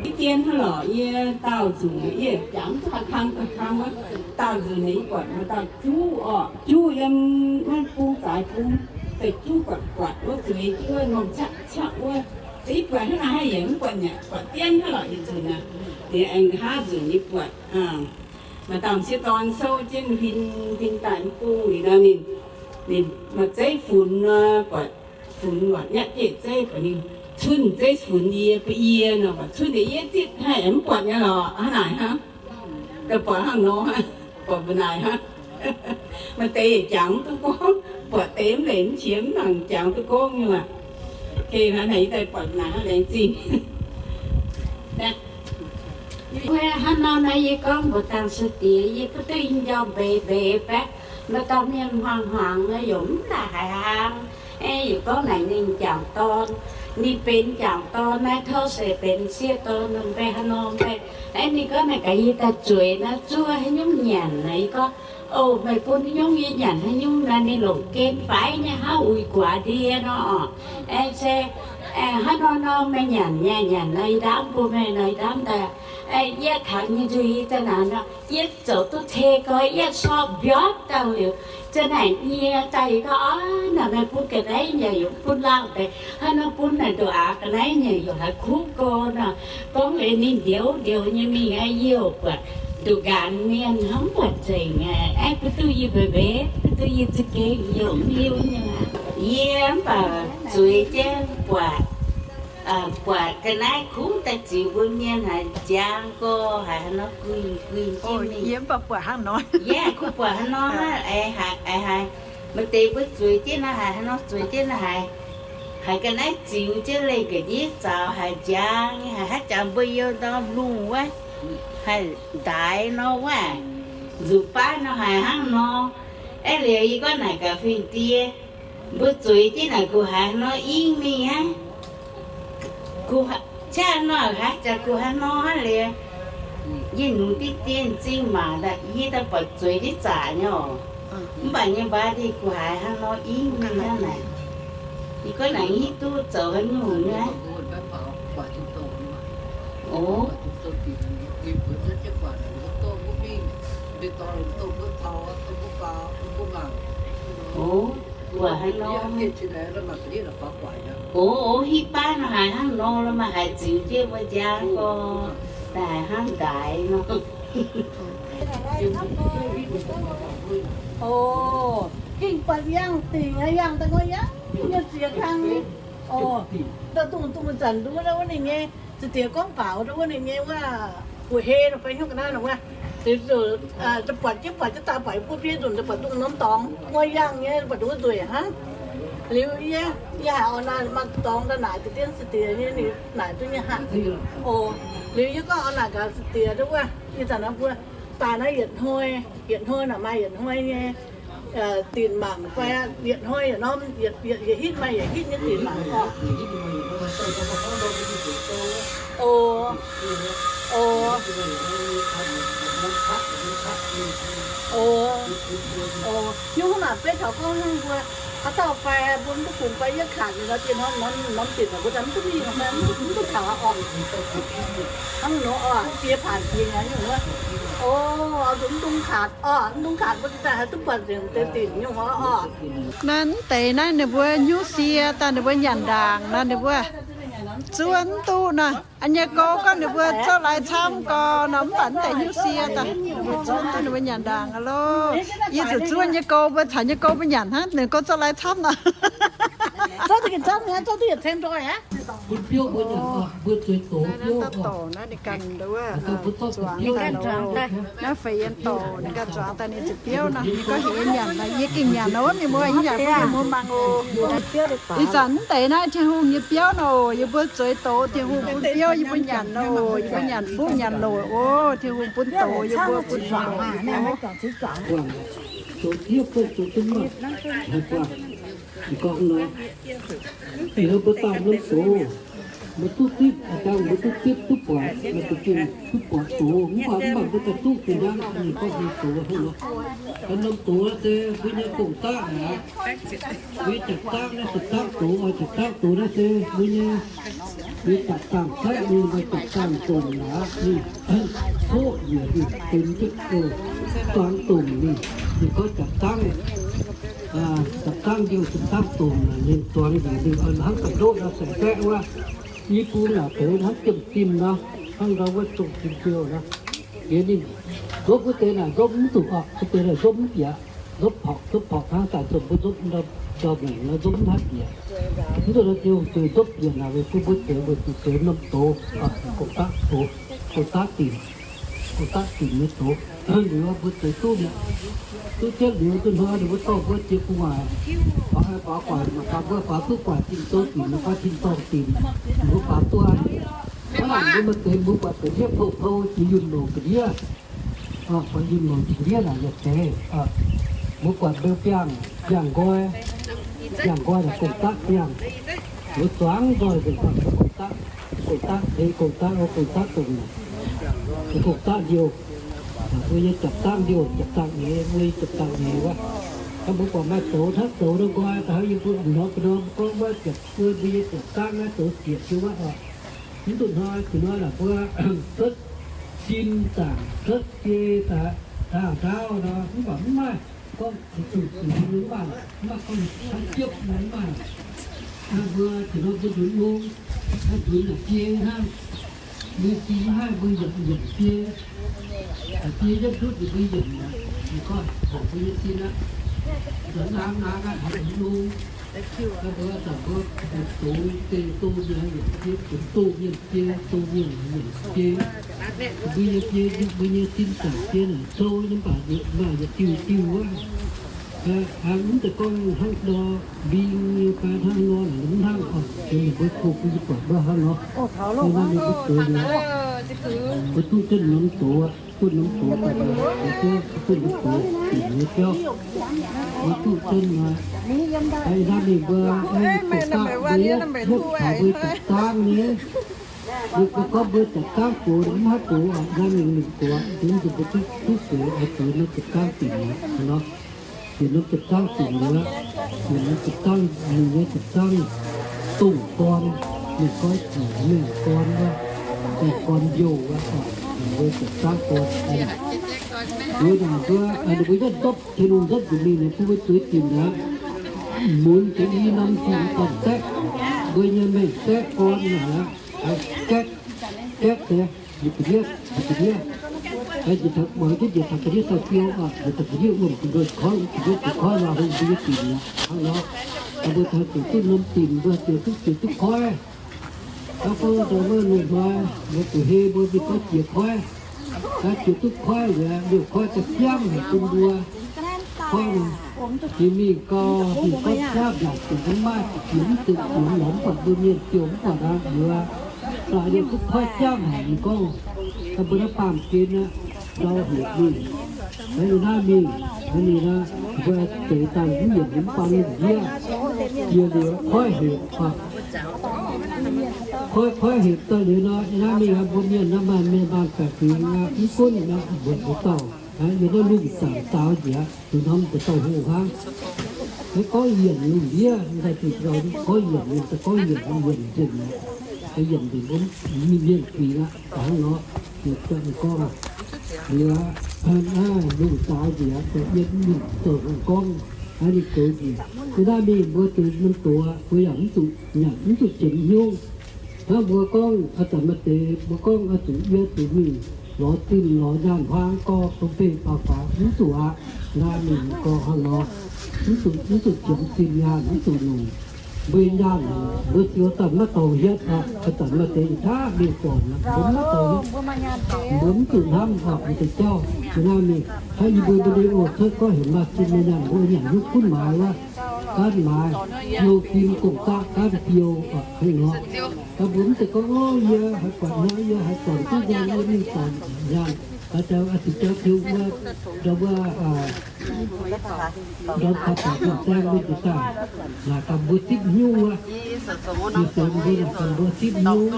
Yie dien hnangv lorqc, yie daauh nzunc yie jangx duqv haaix kang haaix kang wuov, daauh nzunc naaic yie buatc maaih dauh juv oc, juv yiem wuov bung zaaix bung, daaih juv buatc buatc wuov zueiz juov norm qaqv qaqv wuov. Yie buatc hnangv naaic haic yie mv buatc nyei, buatc dien hnangv lorqc yie nzunc naaic. Liuz aengx nqa'haav nzunc yie buatc maaih dauh m'sieqv dorn souv jienv huin, huin daaih mv bung liuz nor, ninh, ninh maaih zeiv funx nor, buatc funx buatc nyatv jieqv zeiv, buatc ninh cunv zeiv funx yie, bun yie nor, buatc cunv deix yie zitv haic mv buatc nyei lorqc. Hnangv naaic hnangv, daaih buatc hnangv nor, buatc mbuo naaic hnangv. Maaih deix yietc jangx mv duqv gorngv, buatc deix mv leiz mv qiex mv nangc jangx duqv gorngv nyei maah. Geh hnangv naaic yie daaih buatc naaic hnangv laengz zingh. Hnangv nor naaiv yie gorngv mbuox dangh sou diex, yie butv duqv njormh mbeix mbeix baeqv, maaih dauh mienh hmuangx hmuangx nor, yaac mv daaih haiz hlang. Aeqv, yie gorngv naaic ninh jangc dorn, ninh benx jangc dorn naaiv tov se benx sieqv dorn nor, mv baac hnangv nor mv baac, aeqv, ninh gorngv naaic gaax yie daaih zueiz naaiv zuov haaix nyungc nyanc naaic, yie gorngv, o, meih bun haaix nyungc yie nyanc haaix nyungc naaic, ninh longc gen faix nyei hnangv uix guaax ndie nor. Aeqv, se hnangv nor nor meih nyanc nyei, nyanc nor yie ndaamv bun meih nor yie ndaamv daaih. Yie taux nyei nzuih yie za'naaic nor, yie zoux duqv tei gorx, yie sorpc mbiorpv dangh liuz, za'naaic nyie daaih yie gorngv, orv, naaic meih bun ga'naaiv nyei yaac bun laangh deix, hnangv nor bun naaic nduqc aqv, ga'naaiv nyei yaac haiz kuv go nor. Gorngv liuz ninh ndioux ndioux nyei mingh aqv, yie buatc nduqc nqanx mienh hnangv buatc nzengc aqv. Aeqv, butv duqv yie mbeix mbeix, butv duqv yie za'gengh yaac mv hiuv nyei aqv. Yie mv baac zueiz jienv buatc, buatc ga'naaiv kuv daaih ziux mbuo mienh haiz njang gorx, haiz hnangv nor guinh guinh jienv mingh. Yie mv baac buatc hnangv nor. Yie kuv buatc hnangv nor aqv, haiz, haiz, maaih deix mbuo zueiz jienv nor haiz hnangv nor, zueiz jienv nor haiz, haiz ga'naaiv ziux jienv leih ga'ndiev zaux haiz njang nyei, haiz hnangv jangx mbuo youh ndorm lungh wuov, haiz ndaix nor wuov, nzuqc baav nor haiz hnangv nor. Aeqv, liuz yie gorngv naaic gaax fingx-die, mbuo zueiz jienv naaic kuh haiz hnangv nor ingv mingh aqv. Kuh, qaqv nor haiz jaax kuh haaix nor hnangv liuz, yie nungx diqv dien m'zing maac, yie daaih buatc zueiz jienv zaqc nyei oc. Mv baac nyei mbaav dih kuh haiz hnangv nor ingv mingh hnangv naaic. Yie gorngv naaic hitv duqv zoux haaix nyungc nyei. O, o, buatc haaix nor. O, o, hitv baav nor haiz hnangv nor lorqc, maaih haiz ziux jienv mbuo njang gorx, daaih haiz hnangv ndaix nor. O, gengh buatc yangh dingc aqv, yangh daaih ngoi yangh nyei ziex kang. O, dongh dungz dungz zanc nduov wuov ninh nyei, za'diex gorngv baaux nduov wuov ninh nyei wuov, gu'hei nor fai hnyouv ga'naaiv nor wuov, buatc jienv buatc jienv daaih buatc buov biei nzunc buatc dungz norm dorngx ngoi yangh nyei, buatc dungz wuov nzueic hnangv. Liuz yie, yie haiz oix naaic maaih dorngx daaih naaic deix dien za'diex nyei, ninh naaic duqv nyei hnangv. O, liuz yie gorngv oix naaic gaax za'diex nduov wuov, ih zanc naaiv mbuo daaih naaiv yietc hnoi, yietc hnoi naaic maaih yietc hnoi nyei dinc mangc fai yietc hnoi yietc norm, yietc hitv maaih yietc hitv nyei dinc mangc oc. O, o, O, o, nyungc hnangv naaic beiv taux gorngv hnangv mbuo haaix dauh fai mbuo mv duqv fungx fai yie kangx ninh nor, dien norm, norm, norm dinc mbuo daaih mv duqv mingh, mv duqv taux oc. Hnangv nor oc, jiex paanc jiex nyei nyungc wuov. O, mv dungx kangx oc, mv dungx kangx mbuo daaih haih duqv buatc nzengc deix dinc nyungc oc. Naaiv deix naaiv ninh mbuo nyungc sie daaih ninh mbuo nyanc ndaangc nor ninh mbuo zuov mv duqv nor. An nyei gouv gorngv ninh mbuo zorqv lai camv gorx nor, mv baac mv deix nyungc sie daaih ninh mbuo zuov duqv ninh mbuo nyanc ndaangc aqv loh. Yie zuqc zuov nyei gouv mbuo caux nyei gouv mbuo nyanc hnangv, ninh gouv zorqv lai camv nor. Naaiv dorc naaiv ninh ganh nduov zuangx daaih nor, naaiv feix yien dorc ninh ganh zuangx daaih ninh ziepc biauv nor, ninh gorngv heuc yie nyanc nor, yie gengh nyanc nor, mienh muoz yie nyanc bun mienh muoz mangc oc. Ih zanc mv deix naaiv Tin-Hungh nyei biauv nor, yie mbuo zueiz doz Tin-Hungh bun biauv yie mbuo nyanc nor, yie mbuo nyanc fuqv nyanc loc oc. Tin-Hungh bun doz yie mbuo bun zuangx. Guangc, zoux zieqv buonv zoux duqv maaih, guangc, gorngv nor, mbuo daaih norm doz, mbuo duqv zipv, a'dangh mbuo duqv zipv duqv buatc, mbuo duqv zipv duqv buatc doz, mv baac mv baac mbuo daaih duqv zinh hnangv, ninh gorngv mbuo doz hnangv nor. Norm doz se mbuo nyei gong-daqv aqv. Mbuo nyei jaax-zangv naaiv, jaax-zangv doz, jaax-zangv doz naaiv se mbuo nyei, mbuo jaax-zangv saeqv mingh, mbuo jaax-zangv domh aqv. Ninh coqv njiec ninh benx zuangx domh ninh, ninh gorngv jaax-zangv, jaax-zangv ndiouh jaax-zangv domh, ninh zuangx njiec ninh hnangv ga'ndoqv nor saeng-saeqv wuov. Yie bung naaic deix hnangv jiem-jim nor, hnangv ndau wuov dongh jiem-jiem nor. Liuz ninh nzopv wuov deix naaic nzopv mv zuqc oc, wuov deix naaic nzopv mv bieqc, nzopv porqc, nzopv porqc hnangv daaih nzopv, mbuo nzopv ndau, ndau maengc nor nzopv mv haih bieqc. Mv duqv nor ziouc zuqc nzopv bieqc naaic weic bun mbuo deix weic zuqc deix norm doz, gong-daqv doz, gong-daqv dinc, gong-daqv dinc nyei doz. Liuz mbuo deix duqv mi'aqv, duqv jienv liuz duqv hnoi ninh mbuo dorh mbuo jiex gu'nguaaic, faaux gu'nguaaic, mbuo faaux duqv gu'nguaaic tin-dorngh dinc, mbuo faaux tin-dorngh dinc, mbuo faaux duqv aqv. Hnangv naaic mbuo maaih deix mbuo buatc ga'ndiev pou-pou jiex yunh longc ga'ndiev, buatc yunh longc ga'ndiev naaic yietc deix, mbuo buatc ndau biangh, biangh nqoi, biangh nqoi naaic gong-daqv biangh, mbuo zuangx nzoih nzengc, gong-daqv, gong-daqv eix, gong-daqv, gong-daqv dongh, gong-daqv ndiouh. Mbuo nyei jaax-zangv ndiouh, jaax-zangv eix, mbuo nyei jaax-zangv eix wuov. Hnangv mbuo buatc maaih zoux hnangv zoux ndau nqoi, da'hnangv yie mbuo norm ga'norm gorngv wuov, mbuo nyei jaax-zangv naaiv zoux siec jienv wuov oc. Mv duqv hnoi, ih hnoi naaic mbuo cuotv sin zaangc, cuotv biei daaih, daaih ndaauv nor, mv baac mv maaih gorngv zuqc zuqc mv maaih, mv maaih gorngv hnangv jiepv mv maaih. Hnangv mbuo ih hnoi mbuo nzunc mungv, hnangv nzunc naaic biei hnangv, mbuo sin mv haih mbuo yietc yietc biei, biei yietv ndutv ninh mbuo yietc, ninh gorngv hoqc mbuo nyei sin aqv. Nzunc naaiv naaiv aqv, nzunc mungv, mbuo zanc mbuo doz deix doz nyei yietc biei, doz mienh biei, doz mienh yietc biei. Mbuo nyei biei, mbuo nyei sin zaangc biei naaic zou nyei mv baac maaih yietc diuh diuh wuov. Mv zeiz gorngv hnangv nor mbing nyei fai hnangv nor naaic mv hnangv oc. Ninh mbuo tov bun yie buatc mbuo hnangv nor. Hnangv nor ninh mbuo zoux liuz, mbuo duqv jienv norm doz aqv, duqv norm doz daaih, mbuo duqv, duqv norm doz dingc nyei jauv. Mbuo duqv jienv nor, hnangv ninh mbuo, mbuo yietv taux mbuo jaax-zangv nyei, mbuo gorngv mbuo jaax-zangv gox, mv haih gox, hnangv ninh mingh gox, mv zuqc mbuo duqv, duqv gox, oix zuqc norm jaax-zangv dingc nor. Dingc norm jaax-zangv dingc liuz, dingc norm jaax-zangv, ninh nyei jaax-zangv dongh gorn, ninh goiv jiex mengh gorn wuov, mengh gorn youh wuov, ninh mbuo jaax-zangv gorn. Liuz naaic mbuo, ninh mbuo yietv nzopv, Tin-Hungh nzopv nzunc mingh nor bun mbuo zueiz dinc aqv. Mun jiex i norm dingc gorn-saeqv, mbuo nyei mengh saeqv gorn naaic, gaeqv, gaeqv deix, njiec ga'ndiev, njiec ga'ndiev, njiec taux muangx jienv njiec taux ga'ndiev daaih siou, njiec taux ga'ndiev wuom, ga'ndiev koiv, ga'ndiev koiv lorh, mbuo nyei dinc aqv. Hnangv nor, mbuo taux ziouc duqv norm dinc, mbuo ziouc duqv, ziouc duqv koiv. Aa, fong daaih wuov lungh hnoi, mbuo zuqc hei mbuo mingh gorngv jiex koiv. Aa, jiex duqv koiv liuz, liouh koiv daaih siamv haic bun mbuo. Koiv nor, jiex mingh gau, mingh gorngv siamv yaac zuqc mv maaih jiex mv zuqc jiex mv lorz mv buatc mbuo mienh ziouc mv buatc aqv liuz, daaih liouh duqv koiv siamv haic mingh gorngv, mbuo naaiv baamh gen aqv, ndau hec mingh. Hnangv ninh naaiv mingh, hnangv ninh naaiv, mbuo deix daaih mv yiemc mv baan nyei ndiev, jiex liuz koiv hec baac, Koiv koiv hepc daaih liuz nor, yie naaiv mingh mbuo mienh naaiv maaih mienh maanh baeqc fingx aqv, mv gunv naaiv mbuo dauh, yie naaiv lungh zaangc daaux njiec, zuqc norm deix dauh hoh hnangv. Naaiv gorngv yienc lungh ndiev, daaih zuqc gorngv yienc lungh, daaih gorngv yienc lungh, yienc nzengc aqv. Yienc nzengc mbuo mienh fingx aqv, hnangv nor, gorngv aqv. Liuz aqv, naaiv lungh zaaux njiec, daaih yiem ninh zoux gorngv, naaiv ninh goux njiec. Yie naaiv mingh mbuo zuqc norm doz, mbuo yaac mv zuqc nyanc, mv zuqc jiex nyungc. Hnangv mbuo gorngv, a'zanc maaih deix mbuo gorngv oix zuqc yie zuqc mingh lorz zinh lorz nyaanh huaang gorx, dongh beiv baac faaux, mv zuqc aqv. Naaiv mingh gorngv hnangv nor, mv zuqc, mv zuqc jiex zinh nyaanh, mv zuqc longc mbuo nyaanh. Mbuo ziouc daaih maiv dorngc hietv aqv. A'zanc maaih deix ih hnangv mingh dorngc aqv, mbuo mv dorngc hietv, mbuo mv zuqc hnamv aqv. Mbuo deix jauv yie naaiv mingh hnangv yie mbuo mbuo ndie oc, cuotv gorngv heuc maaih zinh maaih nyaanh, mbuo nyanc hiuv gunv maaiz wuov, gaanv maaiz, biou fim gong-daqv gaanv biou aqv, hnangv nor. Mbuo mv zeiz gorngv, o, yie haiz buatc hnangv, yie haiz buatc duqv nzang, yie mingh dorngc nyaanh, haaix dauh oix zuqc jauv tiux wuov, ndau wuov, ndorm kaux doic buatc zaeng mingh jiex daaih, naaic gaax mbuo zipv nyungc wuov. Yie zoux mbuo naaic gaax mbuo zipv nyungc,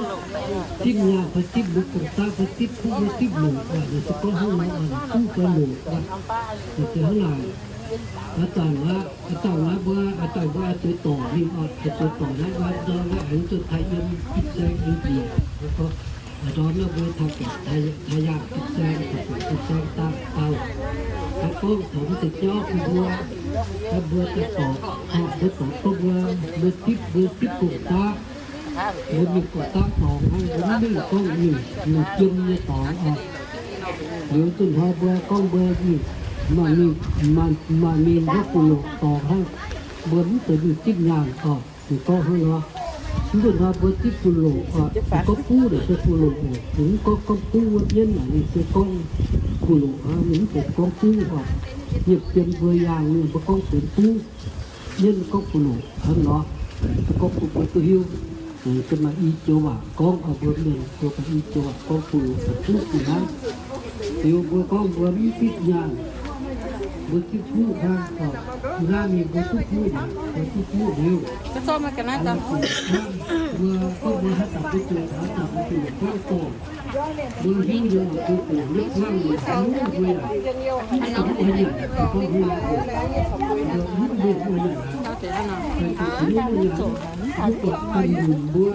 zipv nyaanh fai zipv mbuo gong-daqv fai zipv kuv, mbuo zipv longc, naaic se gorngv hnangv nor, duqv fai longc, naaic se hnangv naaic. A'zanc aqv, a'zanc naaiv mbuo, a'zanc mbuo oix zuqc dorngc mingh oc, oix zuqc dorngc naaiv mbuo ndau wuov aengx zuqc taaih yiem ginv saeng nyei njiec. Ndorm naaiv mbuo taaih gaengh taaih yaangh ginv saeng, taaih gaengh ginv saeng daaih dauh. Daaih gorngv taux mv deix jauv bun mbuo, mbuo daaih dorngc, mbuo dorngc gorngv mbuo, mbuo zipv, mbuo zipv gong-daqv, mbuo mingh gong-daqv dorngx hnangv, mbuo mv mingh gorngv mingh, mingh jiem nyei dorngx oc. Liuz nzunc hnoi mbuo gorngv mbuo mingh, maaih mingh, maaih mingh wuov buoz-loqc dorngx hnangv, mbuo mv zeiz mingh zipv nyaanh oc. Ninh gorngv hnangv nor, mv nzunc hnoi mbuo zipv buoz-loqc oc, ninh gorngv buv naaic se buoz-loqc oc. Ninh mv gorngv gorngv buv wuov mienv naaic, ninh se gorngv buoz-loqc hnangv, ninh mv zeiz gorngv buv oc. Yiem jiem mbuo yaangh mienh mbuo gorngv benx buv, mienv gorngv buoz-loqc hnangv nor. Gorngv bun mbuo duqv hiuv, se maaih i joux waac gorngv, mbuo mienh mbuo maaih i joux waac gorngv buoz-loqc benx buv fih hnangv. Liuz mbuo gorngv mbuo mv zipv nyaanh, mbuo zipv buv hnangv oc. Naaiv mingh mbuo duqv buv naaic, mbuo duqv buv liuz, mbuo gorngv mbuo haaix zanc mbuo zuqc, haaix zanc mbuo zuqc gorngv dorngc, mbuo hiuv nyei oc, mbuo zuqc nyei gorngv mbuo hiuv mbuo yaac mv zuqc mv nyanc, gorngv mbuo mv nyanc, mv zuqc mv nyanc, mv buatc daaih lunc mbuo,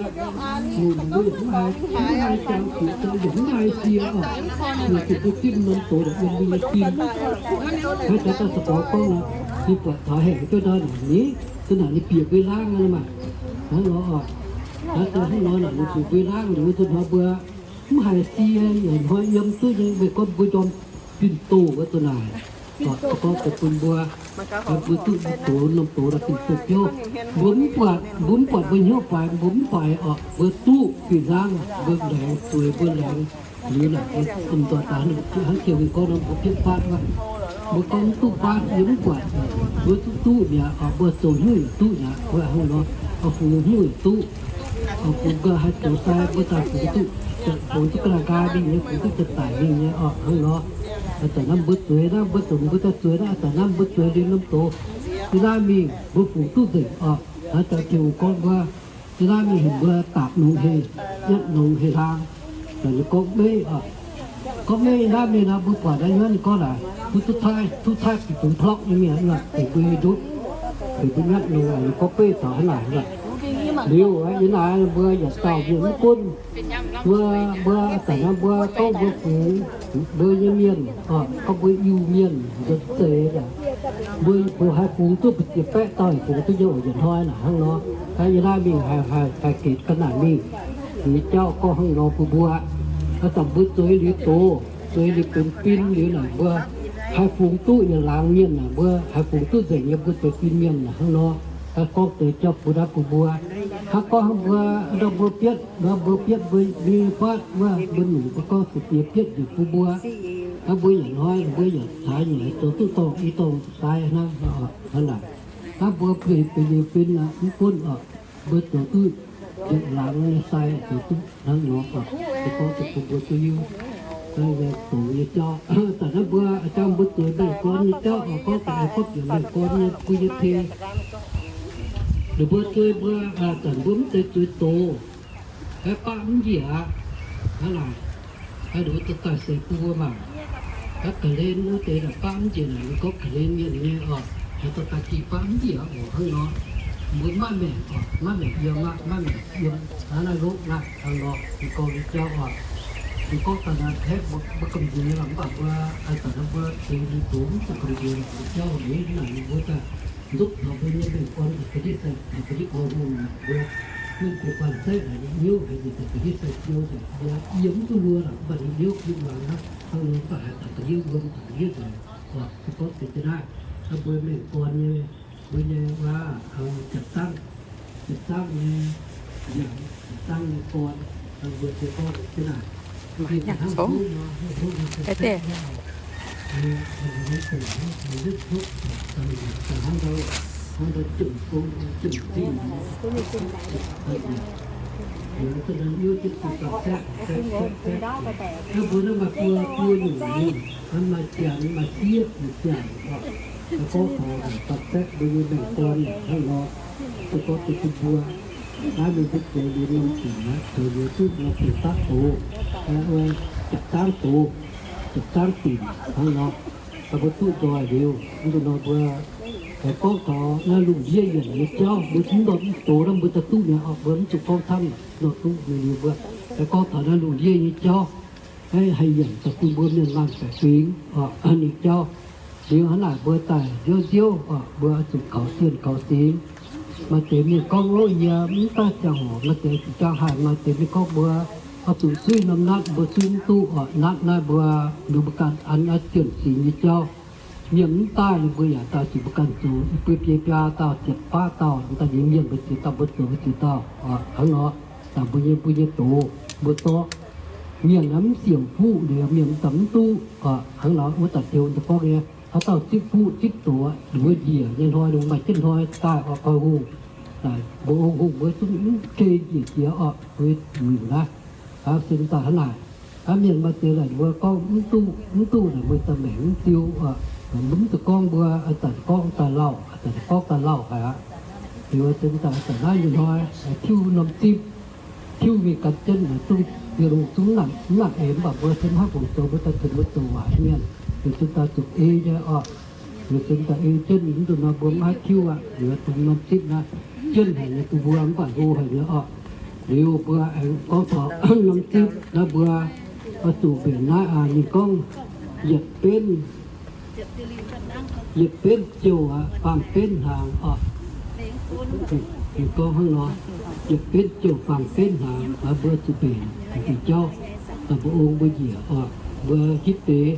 lunc mbuo yaac mv haih, mv haih jangx zuqc daaih yaac mv haih sie oc. Weic zuqc mbuo zipv norm doz yiem mbuo nyei sin. Haaix zanc daaih se gorngv gorngv nor, ninh buatc taux hengx jienv nor naaic, ninh, se naaic ninh bieqc mbuo laangh nor maah. Hnangv nor oc. Haaix zanc hnangv nor naaic ninh bieqc mbuo laangh liuz, wuov nzunc hnoi mbuo mv haiz sie, yaac hnoi yiem duqv nyei, weic gorngv mbuo ndorm fin-doh wuov dongh naaic. Gorngv deix bun mbuo, mbuo duqv doz, norm doz naaic fin-doh biouv. Mbuo mv buatc, mbuo mv buatc mbuo hnyouv faix, mbuo mv faix oc, mbuo duqv fih hnangv, mbuo laengz zueiz, mbuo laengz liuz naaic, mbuo domh nzoih daaih hnangv Tin-Hungh gorngv nor, mbuo bietv fatv wuov. Mbuo gorngv mv duqv fatv, yie mv buatc, mbuo duqv duqv mi'aqv oc, mbuo zoux hnyouv yaac duqv mi'aqv, mbuo hnangv nor, oix fungx hnyouv yaac duqv. Oc, bun mbuo haih zoux sai, mbuo daaih fungx duqv, fungx duqv ga'naaiv nqaai mingh nyei, fungx duqv janx-daic mingh nyei oc, hnangv nor. A'zanc naaiv mbuo zueiz naaiv, mbuo zueiz, mbuo daaih zueiz naaiv, a'zanc naaiv mbuo zueiz liuz norm doz, yie naaiv mingh mbuo fungx duqv nzengc oc. Hnangv Tin-Hungh gorngv mbuo, yie naaiv mingh heuc mbuo dapc longx heh, yietv longx heh hlang. Ninh gorngv meiv oc. Gorngv meiv yie naaiv mingh nor, mbuo buatc naaiv nyei, ninh gorngv naaic, mbuo duqv taaih, duqv taaih bieqc dongh plorqv nyei mienh aqv, heuc mbuo nyei ndutv, heuc mbuo nyatv longx, ninh gorngv beiv taux hnangv naaic aqv. Liuz aqv, yie naaiv mbuo yaac dauh mienh mv gunv, mbuo, mbuo a'zanc naaiv mbuo gorngv mbuo fungx mbuo nyei mienh, gorngv mbuo Iu-Mienh nzuonx deix aqv, mbuo, mbuo haih fungx duqv mbu'ziex baeqv dauh, haih fungx duqv nyei oc, yietc hnoi naaic hnangv nor. Hnangv yie naaiv mingh haih, haih, haih ginx ga'naaic mingh, liuz jauv gorngv hnangv nor bun mbuo. A'zanc mbuo zueiz liuz doz, zueiz liuz benx fin liuz naaic, mbuo haih fungx duqv yietc laangz mienh naaic, mbuo haih fungx duqv nzengc nyei mbuo zueiz fin mienh naaic hnangv nor. Haih gorngv deix jauv bun naaiv bun mbuo. Hnangv gorngv hnangv mbuo, ndau mbuo bietv, ndau mbuo bietv mbuo nyei fatv wuov, mbuo nyungc mbuo gorngv se diex bietv njiec bun mbuo. Hnangv mbuo yietc hnoi mbuo yaac caaix nyei zoux duqv dorngc i dorngc sai hnangv, hnangv naaic. Hnangv mbuo benx, benx liuz fin aqv, mv gunv oc, mbuo zoux duqv yietc laangz nyei sai, zoux duqv hnangv nor oc, se gorngv deix bun mbuo duqv hiuv. Dongh nyei jauv, da'naaiv mbuo jangx mbuo zueiz mengh gorn nyei jauv oc, gorngv deix gorngv bieqc mengh gorn nyei mbuo nyei tei. Ninh mbuo zueiz mbuo, zanc mbuo mv zeiz zueiz doz. Haiz baqv mv njiec aqv. Hnangv naaic, haaix nduov dorh daaih seix bun mbuo mangc. Haiz ga'hlen wuov deix naaic baqv mv njiec naaic, ninh gorngv ga'hlen mienh nyei oc. Haaix dorh daaih gih baqv mv njiec oc, hnangv nor. Mbuo maiv maengc oc, maiv maengc yiem aqv, maiv maengc yiem hnangv naaiv lov naaiv hnangv nor, ninh gorngv nyei jauv oc. Ninh gorngv daaih naaiv haeqv mbuo, mbuo gamh nziex lorqc, mv baac mbuo, aa, daaih naaiv mbuo deix ninh doz mv zuqc gamh nziex lorqc, nyei jauv mv naaic ninh mbuo daaih nduqv taux mbuo nyei maengc gorn daaih ga'ndiev sai, daaih ga'ndiev gorn hungh naaic mbuo, mingh bieqc guanh saeqv naaic ninh hnyouv haiz njiec daaih ga'ndiev sai jiou naaic mbuo yiem mv duqv mbuo lorqc, mv baac ninh hnyouv bun muangx hnangv, hnangv nor mv baac haih daaih ga'ndiev wuom, daaih ga'ndiev nzengc oc. Ninh gorngv deix jienv naaiv, naaiv mbuo maengc gorn nyei, mbuo nyei waac, janx-zangv, janx-zangv nyei, yaac janx-zangv nyei gorn, mbuo se gorngv jienv naaic. Mbuo naaiv maaih buo, buo nyungc mienh, maaih janx, maaih sieqv, maaih janx oc. Gorngv taux daaih baetv mbuo nyei maengc gorn hnangv nor, se gorngv deix bun mbuo, naaiv mbuo mbuo zoux liuz norm dinc aqv, zoux liuz duqv norm dinc daav doz, janx-zangv doz, janx-zangv dinc hnangv nor, mbuo duqv nzoih liuz, mv baac nor mbuo, gorngv taux naaiv lungh ndiev yienc nyei jauv, mbuo mv nor mv doz naaiv mbuo daaih duqv mi'aqv, mbuo mv zuqc gorngv camv nor duqv mi'aqv. Mbuo gorngv taux naaiv lungh ndiev nyei jauv, haih yienc daaih bun mbuo mienh maanh baeqc fingx oc, ninh jauv. Liuz hnangv naaic mbuo daaih nziouv nziouv oc, mbuo zuqc kaux zienh kaux singx. Maaih deix mienh gorngv, Ov, yie mv daaih ziangh hoc, maaih deix zuqc ziangh haaix, maaih deix mienh gorngv mbuo oix zuqc suiv norm natv, mbuo suiv mv duqv oc. Natv naaiv mbuo, mbuo ganh an naaiv zienh singx nyei jauv. Mienh mv daaih, mbuo yaac daaih zuqc mbuo ganh zoux. Yie mbuo biei biaa dauh, ziepc baav dauh, daaih nyei mienh mbuo ziex dauh, mbuo zoux mbuo ziex dauh oc. Hnangv nor, daaih mbuo nyei, mbuo nyei doz mbuo zorqv. Mienh naaiv mv siemc fuqv liuz, mienh daaih mv duqv oc. Hnangv nor wuov daaih Tin-Hungh daaih gorngv nyei, haaix dauh zipv fuqv zipv doz, mbuo njiec nyei hnoi, mbuo maaih jienv hnoi daaih oc, goix hungh. Mbuo ong hungh mbuo zungv mv geh njiec jiex oc, mbuo muic naaiv. Aa, se daaih hnangv naaic. Aa, mienh maaih deix naaic mbuo gorngv mv duqv, mv duqv naaic mbuo daaih maengc mv diu oc. Mv duqv gorngv mbuo, aa, daaih gorngv daaih lauh, aa, daaih gorngv daaih lauh haic aqv. Liuz se daaih, daaih naaiv nyei hnoi, tiuv norm zipv, tiuv mingh gan jienv naaic zungv, Bienh Hungh zungv mv nangc, mv nangc eix, mv baac mbuo se mv haih fungc zoux, mbuo daaih zuqc mbuo zoux waac mienh, liuz se daaih zuqc ei nyei oc. Liuz se daaih ei jienv, mv duqv nor mbuo mv haih tiuv aqv. Liuz dongh norm zipv naaiv jienv haic nyei bun mbuo, mv baac hlo haic nyei oc. Liuz mbuo aengx gorngv taux norm zipv naaiv mbuo oix zuqc mbenc naaiv, aa, ninh gorngv yietc benv, yietc benv jouh aqv, faam benv hnaangx oc. Ninh gorngv hnangv nor, yietc benv jouh faam benv hnaangx, mbuo zuqc mbenc deix jauv, mbuo ong mbuo njiec oc, mbuo hitv deix,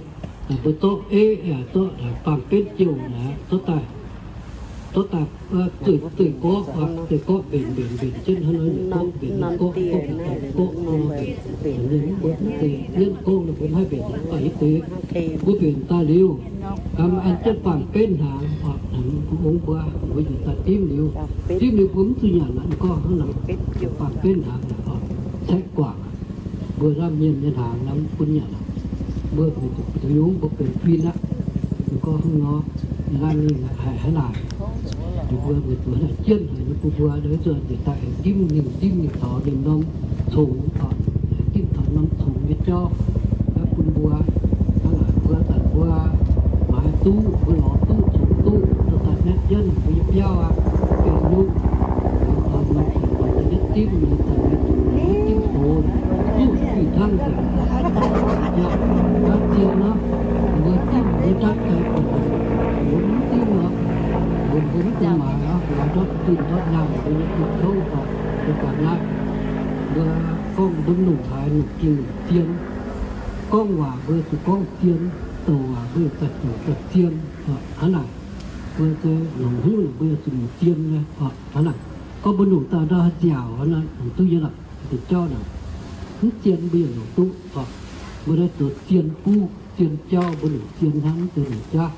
mbuo zorqv eiv, zorqv faam benv jouh naaic, zorqv daaih, zorqv daaih, zueih, zueih gorqv, zueih gorqv mbenc, mbenc, mbenc jienv hnangv nor, gorqv mbenc, gorqv, gorqv, gorqv, gorqv, mbuo mv deix, mbuo mv haih mbenc, mv baac hitv deix, mbuo mbenc daaih liuz, an jienv faam benv hnaangx, mbuo ong mbuo, mbuo yietc daaih dimv liuz, dimv liuz mbuo mv zuqc nyanc aqv, ninh gorngv hnangv nor, faam benv hnaangx caeqv guangc, mbuo naaiv mienh nyei hnaangx naaiv mv bun nyanc aqv. Mbuo zuqc, zuqc yungz mbuo benx fin aqv. Ninh gorngv hnangv nor, ninh naaiv mingh haiz hnangv naaic. Ninh mbuo weic zuqc naaic jienv haic nyei bun mbuo, ninh zuqc njiec daaih aengx dimv mingh, dimv mingh taux ninh norm congx oc, dimv taux norm congx nyei jauv, bun mbuo, hnangv naaic mbuo daaih mbuo maaiz duqv, mbuo lorz duqv, congx duqv, dorh daaih nyatv jienv mbuo nyei biauv aqv, benx nyungc, daaih nyatv dimv, daaih nyatv dimv, dimv doz, duqv fih hnangv nzengc. Yaac naaiv zien nor, mbuo dimv mbuo ndatv daaih buatc mbuo mv dimv nor, mbuo mbuo mv dungx maaiz aqv, mbuo ndortv zinh ndortv nyaanh mbuo nyei bun kouv oc. Mbuo buatc naaiv, mbuo gorngv mbuo longc haaix longc gengh zien. Gorngv waac mbuo zuqc gorngv zien, douc waac mbuo daaih douc daaih zien. Hnangv naaic, mbuo se longc hnyouv naaic mbuo zuqc longc zien nyei. Hnangv naaic, gorngv mbuo longc daaih ndau haaix nziaauc, hnangv naaic longc duqv nyei lorqc, deix jauv naaic. Mv zien mbuo yaac longc duqv oc. Mbuo naaiv zoux zien buv zien jauv, mbuo longc zien hnangv, mv zeiz longc jaav.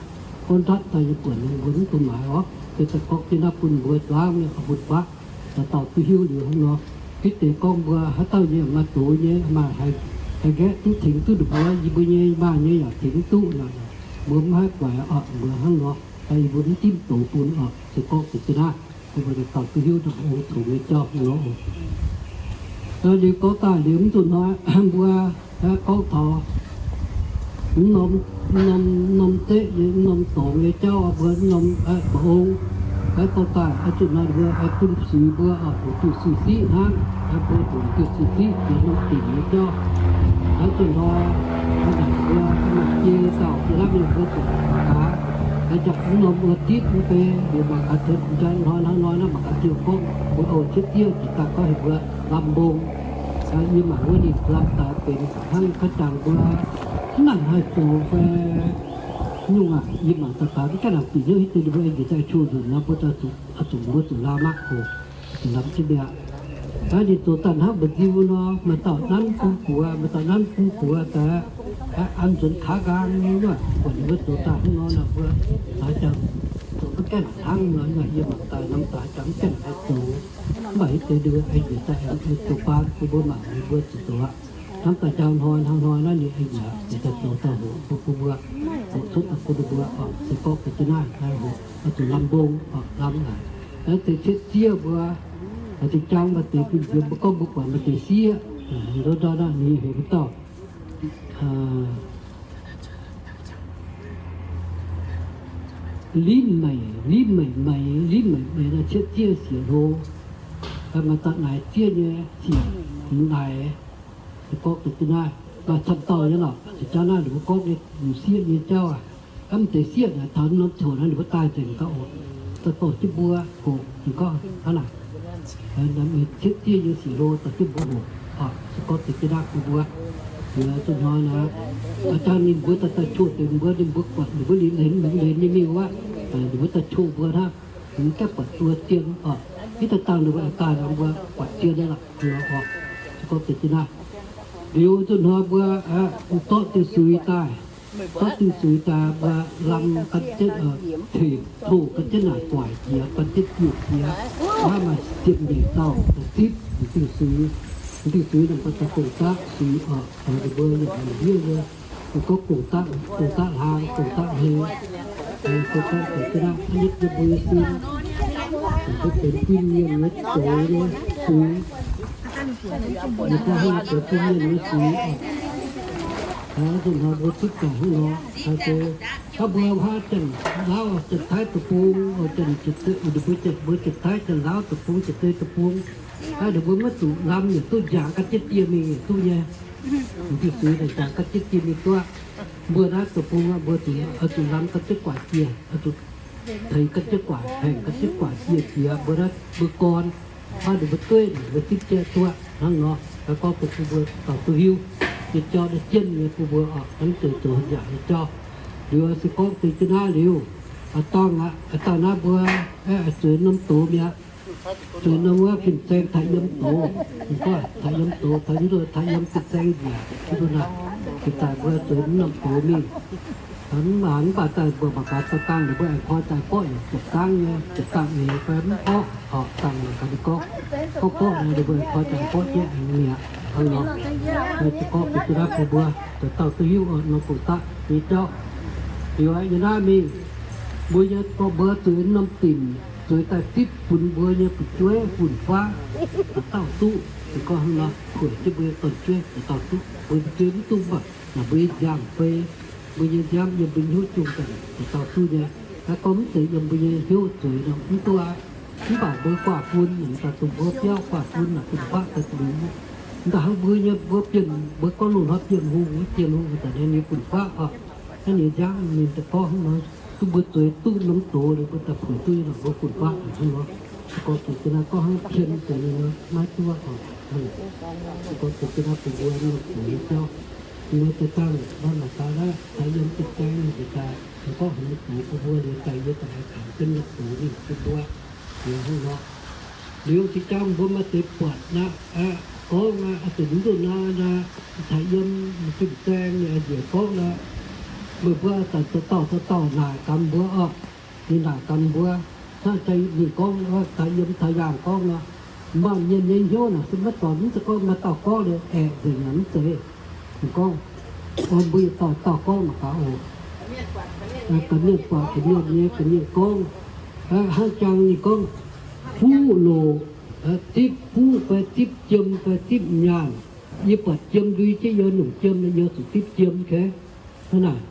Gorngv ndortv daaih yie buatc ninh mbuo mv dungx maaiz oc. Se daaih gorngv jienv naaiv bun mbuo zuangx nyei, bun baqv, dauh dauh duqv hiuv liuz hnangv nor. Hitv deix gorngv mbuo haaix dauh nyei maaih doz nyei, maaih haih nqaeqv duqv tengx duqv ninh mbuo, yie mbuo nyei maaih nyei yaac tengx mv duqv nor, mbuo mv haih guaix oc, mbuo hnangv nor. Yie mbuo mv dimv doz bun oc, se gorngv deix jienv naaiv, mbuo dauh dauh duqv hiuv dauh ong congx nyei jauv hnangv nor oc. Liuz gorngv daaih liuz mv zuqc hnoi mbuo gorngv taux mv norm, mv norm, mv norm zeqv nyei, mv norm dorngx nyei jauv, mbuo mv norm mba'ong, gorngv daaih mv zuqc hnoi mbuo bun suix mbuo oc, bun diuh suix siqv hnangv, mbuo bun diuh suix siqv jiex norm dinc nyei jauv. Mv zuqc hnoi mbuo naaic mbuo mangc jiex dauh jiex hnangv mienh mbuo zuqc mangc gaax, jangx mv norm wuov ditv mv bei liuz mangc gaax tengx njang hnoi hnangv hnoi naaiv mangc gaax diuh gorngv mbuo oix cietv diev jiex daaih gorngv heuc mbuo lamh mbong. Yie mangc wuov ninh lamh daaih benx hnangv ka'jangx mbuo mv nangc haih zoux fai nyungc aqv. Yie mangc daaih gaax mv gaengh nangc bieqc hnyouv hiuv duqv ninh mbuo aengx njiec daaih qiu nzunc nor mbuo daaih zuqc, zuqc mbuo zuqc lamh aqv oc, zuqc lamh jienv mi'aqv. Naaiv ninh zoux daaih hnangv mba'nziu nor, maaih dauh nanv bun buoz, maaih dauh nanv bun buoz daaih, an nzuonx kaav nqaang nyei wuov, buatc ninh mbuo zoux daaih hnangv nor nor mbuo haaix jangx zoux mv gaengh hnangv nor, yie mangc daaih norm daaih haaix jangx mv gaengh haih zoux. Mv baac hiuv deix ninh mbuo aengx njiec daaih aengx zoux baan bun mbuo mangc ninh mbuo zuqc zoux aqv. Hnangv daaih jangx hnoi hnangv hnoi naaiv ninh aengx njiec daaih zoux daaih hoqc bun mbuo, hoqc cuotv daaih bun ninh mbuo oc. Se gorngv deix jienv naaiv hoqc oix zuqc lamh mbong oc, lamh naaic. Naaiv deix cietv sieqv mbuo, deix jangx maaih deix fim nziex mbuo gorngv mbuo buatc maaih deix sieqv, ndortv ndortv naaiv ninh heuc mbuo dauh Limv meic, limv meic meix, limv meic meix naaiv cietv zieqv siec hlo. Maaih dauh naaic zieqv nyei siec, mv naaic, se gorngv deix jienv naaiv, maaih camv dauh nyei lorqc, se jauv naaiv ninh mbuo gorngv nyei, mv sieqv nyei jauv aac. Mv deix sieqv naaic taux norm coc naaiv ninh mbuo daaih nzengc gauh oc. Daaih dorh jienv mbuo hoqc, ninh gorngv hnangv naaic. Cietv zieqv nyei siec hlo dorh jienv mbuo hoqc, se gorngv deix jienv naaiv bun mbuo. Liuz zuqc hnoi naaic, jangx ninh mbuo daaih daaih qhoh deix mbuo, ninh mbuo buatc ninh mbuo liuz lenz, liuz lenz nyei mingh wuov, ninh mbuo daaih qhoh mbuo hnangv, ninh mbuo gaengh buatc duqv zien oc. Hitv daaih dangh ninh mbuo daaih nor mbuo buatc zien nyei lorqc, se gorngv deix jienv naaiv. Liuz zuqc hnoi mbuo dorqv diuh suix daaih, dorqv diuh suix daaih mbuo lamh gan jienv, tengx hoqc gan jienv naaic guaaic jiex, gan jienv juoqc jiex, naaiv maaih ziepc nyeic dauh zipv diuh suix. Diuh suix naaic mbuo daaih gong-daqv suix oc, ninh mbuo yaac haiz hniev nyei. Ninh gorngv gong-daqv, gong-daqv hlang, gong-daqv heng. Se gorngv deix jienv naaiv, hnangv nitv yie mbuo nyei sin, mbuo benx fin-mienh nyei zoux nyei suix. Ninh gorngv hnangv benx fin-mienh nyei suix. Zuqc hnoi mbuo zipv daaih hnangv nor, haaix deix, hnangv mbuo huaav Janx-Laauv, Janx-Taiv deic-bung, Janx-Taiv, ninh mbuo Janx-Taiv, Janx-Laauv deic-bung, Janx-Zei deic-bung, ninh mbuo maiv zuqc lamh yietc duqv nziaangx gan jienv dieh mingh yietc duqv nyei. Diuh suix naaic nziaangx gan jienv dieh mingh duqv. Mbuo naaiv deic-bung mbuo zuqc, zuqc lamh gan jienv guaaic jiex, zuqc tengx gan jienv guaaic, haengh gan jienv guaaic jiex jiex mbuo naaiv mbuo gorn. Hnangv ninh mbuo dueiv naaic mbuo zipv jienv duqv hnangv nor. Gorngv bun mbuo dauh duqv hiuv nyei jauv naaiv jienv nyei bun mbuo oc, hnangv deix zoux nziaangx nyei jauv. Liuz se gorngv deix jienv naaiv liuz, dangh aqv, dangh naaiv mbuo, zueiz norm doz mi'aqv. Zueiz norm wuov fin-saeng taaih yiem doz, gorngv taaih yiem doz, taaih yiem, taaih yiem fin-saeng njiec, duqv naaiv, jiex daaih mbuo zueiz norm doz mingh. Mv baac, mv baac daaih mbuo mangc gaax daaih dangh ninh mbuo aengx koi daaih borqv yietc dangh nyei, yietc dangh nyei fai mv borqv, oc, dangh mangc gaax ninh gorngv, gorngv borqv nor ninh mbuo aengx koi daaih borqv jienv aengx mi'aqv. Hnangv nor, se gorngv bun jienv naaiv bun mbuo dauh dauh duqv hiuv norm gong-daqv nyei jauv. Liuz yiem naaiv mingh, mbuo nyei dorh mbuo zueiz norm dinc, zueiz daaih zipv funx mbuo nyei fu'jueiv fun-faqv, dauh dauh duqv. Se gorngv hnangv nor, puix jienv mbuo nyei dorn-jueiv dauh dauh duqv. Mbuo fu'jueiv mv duqv mv baac naaic mbuo nyei nziaamv fei, mbuo nyei nziaamv yiem mbuo nyei hnyouv jung daaih dauh dauh duqv nyei. Naaiv gorngv mv zeiz yiem mbuo nyei hnyouv zueiz nor mv duqv aqv. Mv baac mbuo guaax fun naaic daaih dongh mbuo biauv guaax fun naaic fun-faqv daaih dongh mv daaih hnangv mbuo nyei mbuo bienh, mbuo gorngv loz-hnoi bienh hungh, bienh hungh daaih nyei fun-faqv oc. Naaiv nyei nziaamv ninh daaih gorngv hnangv nor, duqv mbuo zueiz duqv norm doz liuz mbuo daaih puix duqv norm mbuo fun-faqv hnangv nor. Se gorngv deix jienv naaiv gorngv hnangv pien deix nyei nor maiv duqv oc. Se gorngv deix jienv naaiv bun mbuo norm doz nyei jauv, mbuo daaih dangh naaiv mangc gaax naaiv daaih yiem fin-saeng ninh njiec daaih, gorngv haaix norm doz bun mbuo liuz daaih yie daaih haiz kangx jienv norm doz mingh bun mbuo. Liuz hnangv nor, liuz zinh jangx mbuo maaih deix buatc naaiv, gorngv naaiv, zuqc mv duqv naaiv, naaiv taaih yiem fin-saeng ninh njiec gorngv naaiv, meih mbuo daaih dauh dauh dauh dauh naaic gaax mbuo oc. Ninh naaic gaax mbuo, hnangv ninh gorngv taaih yiem taaih yaangh gorngv nor, maaih mienh nyei hnyouv naaic se maiv dorngx, mv zeiz gorngv maaih dauh gorngv liuz aengx nzengc naaic mv zeiz. Ninh gorngv, mbuo yietc dauh dauh gorngv mangc gaax oc. Ga'mienh buatc ga'mienh nyei, ga'mienh gorngv, hnangv jangx ninh gorngv, huv loc, Zipv fuqv fai zipv jiem fai zipv nyaanh. Yie buatc jiem ndui jienv yie nyungc jiem, yie zuqc zipv jiem, okay? Hnangv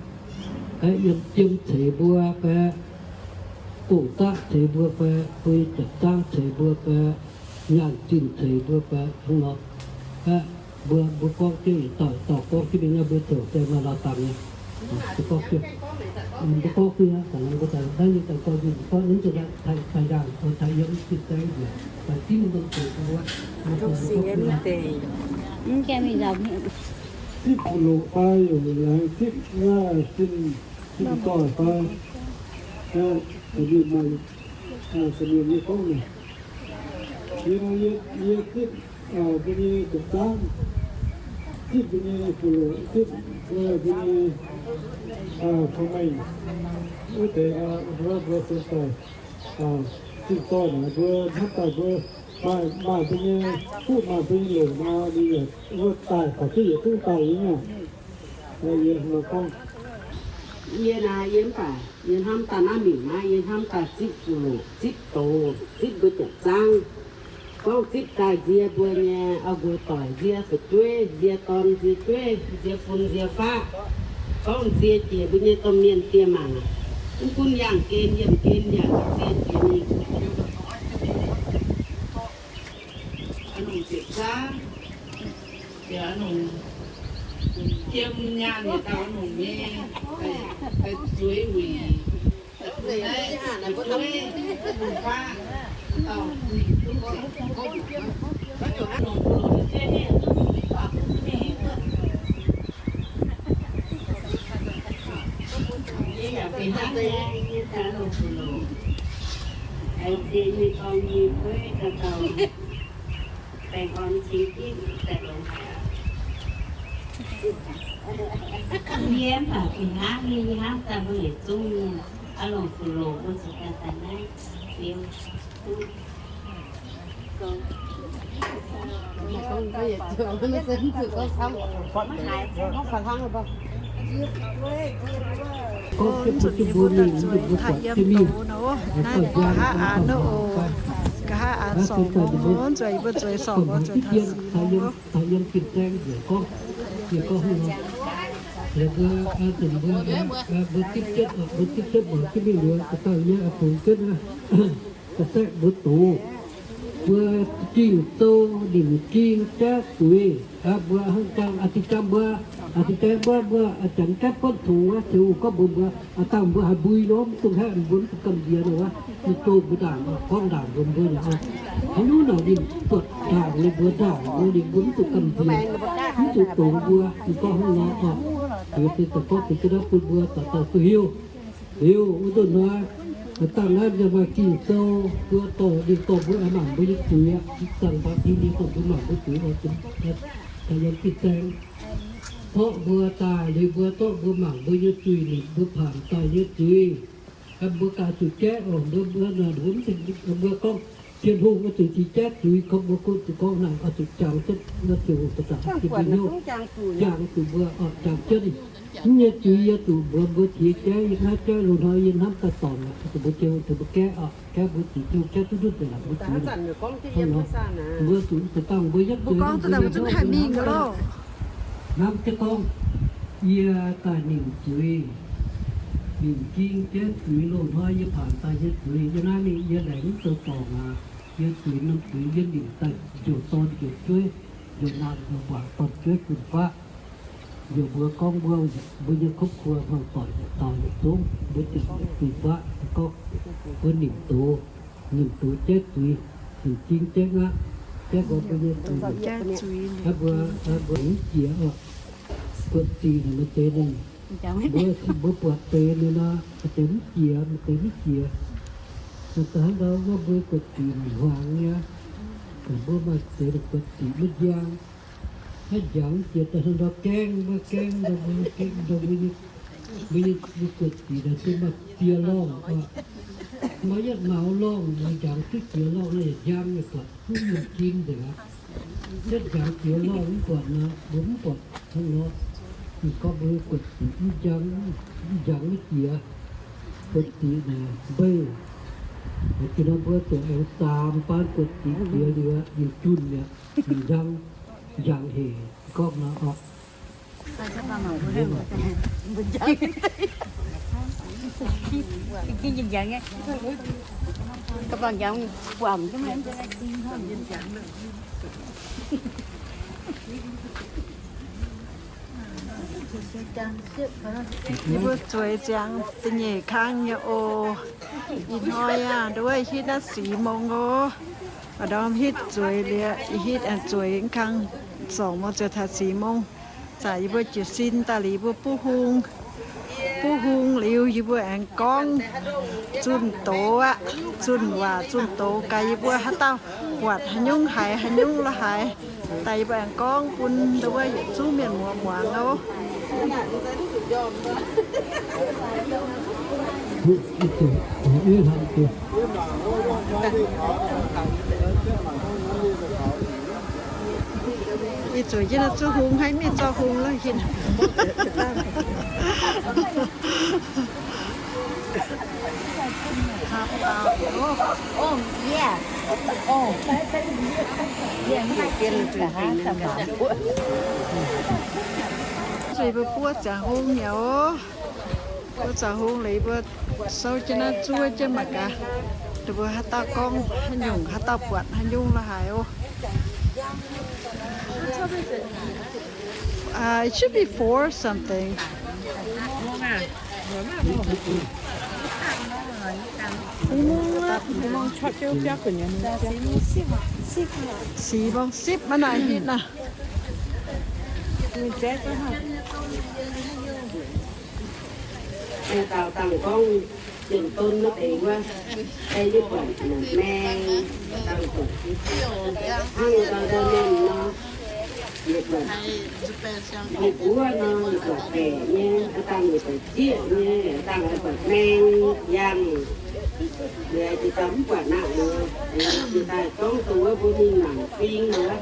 naaic, yiem jiem ceix mbuo fai, gong-zaqv ceix mbuo fai, bui jatc zaangv ceix mbuo fai, nyaanh zinh ceix mbuo fai, hnangv nor. Mbuo, mbuo gorngv jienv yietc dauh dauh gorngv jienv mingh naaiv, mbuo ziouc se maaih lauh dangx nyei. Mbuo gorngv jienv, mbuo gorngv jienv aqv, dangx mbuo daaih naaiv nyei daaih gorngv jienv, mbuo gorngv naaiv nzunc naaiv taaih, taaih ndaangc, taaih yiem zinh daaih njiec, daaih zipv mbuo deic mbuo, mbuo gorngv jienv aqv. Zipv fuqv loqc fai, yaac laengz zipv, zinh, zinh doic fai, mienh maaih, mienh nyei gorngv naaic, yie, yie zipv mbuo nyei jatc zaangv, zipv mbuo nyei fuqv loqc, zipv mbuo nyei cong-mengh, wuov deix mbuo se daaih zinh doic naaic mbuo hnamv daaih mbuo maaih, maaih mbuo nyei fuqv, maaih mbuo nyei loqc nor, ninh yaac wuov daaih taux duqv yietc zungv daaih nyei aqv. Yie naaiv yie mv baac yie hnamv daaih naaiv mingh naaiv, yie hnamv daaih zipv fuqv loqc, zipv doz, zipv mbuo jatc zaangv. Gorngv zipv daaih nzie mbuo nyei auv-nqox doic, nzie fu'jueiv, nzie dorn, nzie jueiv, nzie fun, nzie faqv. Gorngv nzie jiex mbuo nyei domh mienh diex mangc, mv gunv yangh gen yiem gen yaac nzie jiex mingh. A'nongc ziepc zaangv, yaac a'nongc jiem nyaanh yietc dauh a'nongc nyei, zueiz wuic, Yie mv baac fih hnangv nyei, yie hnamv daaih mbuo yietc zungv aqv longc fuqv loqc mbuo zuqc daaih daaih naaiv liuz. Gorngv zuqc yie mbuo mingh, mbuo buatc jienv mingh, naaiv nqa'haav aanx oc, nqa'haav aanx sorngx nor, nzueic yie mbuo zueiz sorngx nor, zueiz taux sic nor. Taux yiem fin-saeng njiec gorngv, njiec gorngv hungh nor, liuz mbuo, mbuo zipv jienv, mbuo zipv jienv muangx jienv mingh liuz, da'dangh nyei a'fungx jienv aqv. Da'saeqv mbuo doz, mbuo Ging-Sou nimc ging jaiv zuiz, mbuo hnangv jangv, a'zinh jangv mbuo, a'zinh jangv mbuo, mbuo janx gaeqv buonv congx wuov, ziouc gorngv mbuox mbuo, dangh mbuo haiz mbui nor, mv dungx haeqv, mbuo mv zuqc gamh nziex nor wuov, ninh doh mbuo ndaangc, gorngv ndaangc mbuox mbuo yaac, haaix nyungc naaic ninh buatc ndaangc ninh mbuo, ndaangc mbuo ninh mbuo mv zuqc gamh nziex, mv zuqc dongz mbuo, ninh gorngv hnangv nor oc. Liuz se daaih gorngv deix jienv naaiv bun mbuo dauh dauh duqv hiuv. Liuz wuov nzunc hnoi, dangh naaiv yaac maaih Ging-Sou, mbuo dorh, ninh dorh mbuo mangc mbuo nyei zuiz aqv. Dangh baac ninh dorh mbuo mangc mbuo zuiz oc, daaih yiem fin-saeng. Zorqv mbuo daaih liuz mbuo zorqv mbuo mangc mbuo nyei zuiz, ninh mbuo paanc daaih nyei zuiz. Mbuo ganh zuqc jaiv oc, mbuo, mbuo, mbuo mv, mbuo gorngv Tin-Hungh oix zuqc jiex jaiv zuiz, kouv mbuo gunv zuqc gorngv naaic oix zuqc jangx jienv, Tin-Hungh daaih jangx jienv, jangx zuqc mbuo, jangx jienv. Mv nyei zuiz yie zuqc mbuox mbuo jiex jaiv, yie naaiv jaiv loz-hnoi yie hnamv daaih dorngc aqv, zuqc mbuo Tin-Hungh tengx mbuo gaeqv oc, gaeqv mbuo zuqc Tin-Hungh jaiv duqv ndutv nzengc, mbuo zuqc, mbuo zuqc daaih mbuo yietv zuiz, mbuo gorngv daaih mbuo zungv haih mingh loh. Hnamv jienv gorngv, yie daaih nimc zuiz, nimc ging jaiv zuiz loz-hnoi yie paanc daaih nyei zuiz, yie naaiv mingh yie laengz mv zoux dorngc aqv. Yie zuiz norm zuiz yie nimc daaih njoux dorn njoux jueiv, njoux naamh njoux muangx, dorn-jueiv fun-faqv, njoux mbuo gorngv mbuo, mbuo nyei ครอบครัว hnangv doic yietc dauh yietc zungv, mbuo ziouc zuiz faqv gorngv, mbuo nimc doz, nimc doz jaiv zuiz, nimc ging jaiv ngaqv, jaiv nqoi mbuo nyei zuiz. Mbuo, mbuo mv jiex oc. Buatc sic naaic maaih deix ninh, mbuo, mbuo buatc deix ninh nor, maaih deix mv jiex, maaih deix mv jiex. Naaiv daaih hnangv ndau wuov mbuo buatc sic hmuangx nyei, mbuo maaih deix buatc sic maiv njang, maiv njang mv jiex daaih hnangv ndau gaengh, maiv gaengh ndau mbuo, gaengh ndau mbuo nyei, mbuo nyei, mbuo buatc sic naaic se maaih ziex lorngh oc. Maaih yietv maux lorngh, maaih njangx duqv ziex lorngh naaiv yaac njang nyei buatc, mv yiem jin nzengc aqv. Yietv njangx ziex lorngh mv buatc nor, mbuo mv buatc hnangv nor. Ninh gorngv mbuo buatc sic mv njang, mv njang maiv jiex. Buatc sic naaic mbei, Ih norm mbuo zuqc aengx saam baan guotc ziex jiex liuz, yietc junh mi'aqv, yietc njang, njang hec gorngv nor oc. Yie mbuo zueiz ziangx da'nyeic kang nyei oc. Ih hnoi aah, nduov hitv naaiv sic mong oc. Aa, ndorm hitv zueiz liuz, hitv aengx zueiz kang, sorngc mong ziouc taux sic mong. Zanc yie mbuo jiez sin daaih liuz, yie mbuo buov hung. Buov hung liuz, yie mbuo aengx gorngv zunh doz aqv, zunh waac zunh doz gaax yie mbuo haaix dauh buatc haaix nyungc haiz haaix nyungc la'haaix, daaih yie mbuo aengx gorngv bun nduov yietc zungv mienh muoz muangx oc. Ih zuqc yie naaiv zuqc hung haiv mingh zorqv hung lorqc hin. Zuqc mbuo buov ziangx hung nyei oc. Buov ziangx hung liuz, mbuo souv jienv naaiv zuov jienv mangc gaax, mbuo haaix dauh gorngv haaix nyungc, haaix dauh buatc haaix nyungc la'haaix oc. Uh, it should be four something. Six mong sipv maiv naaic hitv naaic. Dauh dangh gorngv, Mienh don wuov deix wuov, daaih yie buatc maeng, dangh buatc hnangv dauh dauh mienh nor, yie buatc hungh buov nor, yie buatc baeqc nyei, dangh yie buatc zieqv nyei, dangh yie buatc maeng yangh. Liuz jiex dauh mv buatc naaiv oc, jiex daaih gorngv dongh wuov mbuo mingh mangc fing nor,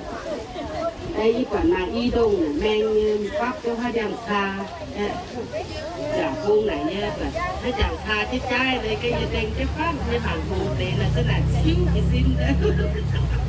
daaih yie buatc naaic i ndongh naaic maeng nyei, fapv jienv haaix ndiangx caa. Yaac bung naaic nyei, haaix jangx caa jienv jaaiv leiz, ga'yie dengh jienv fatv nyei mangc hungh deix naaic, za'naaic ciuv jiez sin. Mv gaengh aqv.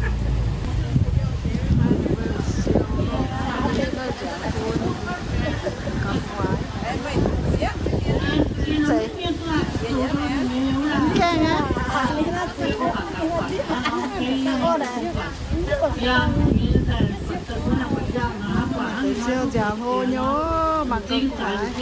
Deix ziouc nziaauc hlo nyei, mangc gaax kuaaiv.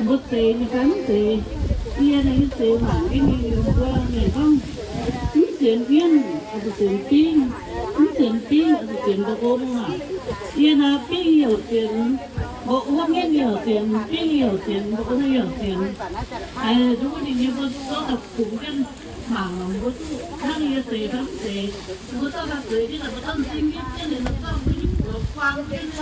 Mbuo zeix nyei fai mv zeix? Yie naaiv zeix mangc jienv nyei, mbuo mienh gorngv, mv sienx mienv, oix zuqc sienx bingv, mv sienx bingv, oix zuqc sienx mba'ong aac. Yie naaiv bingv yaac sienx, mba'ong, mienv yaac sienx, bingv yaac sienx, mba'ong yaac sienx. Haiz nduov ninh nyei mbuo zorqv daaih kungx jienv mangc, mbuo duqv hnangv yie zeix fai mv zeix. Mbuo zorqv daaih zeix jienv, mbuo zorqv m'zing nitv jienv, ninh mbuo zorqv mbuo nyei buoz kuang jienv,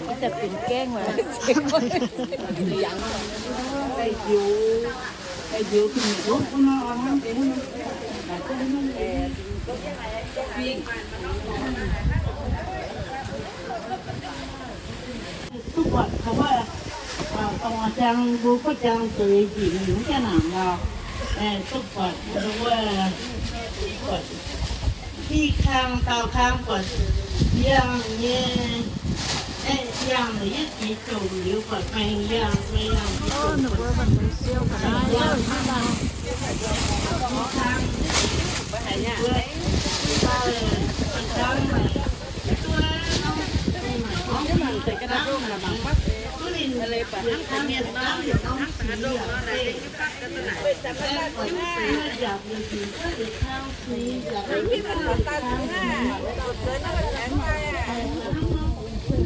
Ih zanc benx gaengh waac. Duqv buatc kouv wuov, dongh ziangh mbuo kuv ziangh zueiz njiec mingh wuov jienv naaic nor, duqv buatc wuov, buatc i kang dauh kang buatc yangh nyei, yangh naaic yietv jiex jomc liuz buatc maeng yangh, maeng yangh jiex jomc buatc i kang, i kang naaic duqv, duqv ninh, ninh hnangv mienh nor, ninh hnangv dongh ndongh nor, ninh nyei fatv ga'naaiv.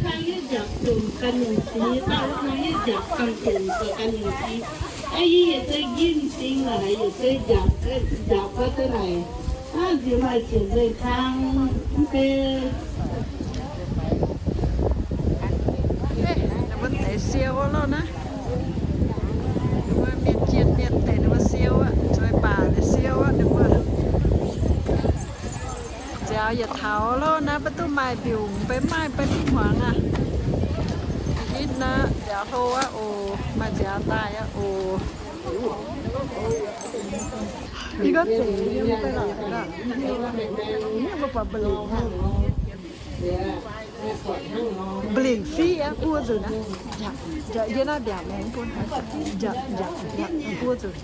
Dangh yie njaapc jomc ganh nyungc sic, dangh wuov nor yie njaapc ganh jomc ganh nyungc sic. Aa, yie yietc zei njimv ding laaix, yietc zei njaapc, njaapc gau deix naaic. Aa, nziex maaih ziepc nzengc kang, mv deix. Ninh mbuo deix siou wuov loh naaiv. Ninh mbuo mienh jien mienh deix ninh mbuo siou aqv, zueiz baac deix siou aqv ninh mbuo. Nziaaux yietc taux loh naaiv, maiv duqv maaih mbiungc, maiv maaih, maiv duqv hmuangx aqv. Hitv naaiv nziaaux hlo aqv oc, maaih nziaaux daaih aqv oc. Yie gorngv zeiz yiem daaih lorqc, mbuo buatc mba'lingc, mba'lingc fiqv aqv, buo nzunc aqv. Yie naaiv mbiaauc maengx bun, mbiaauc, mbiaauc, buo nzunc.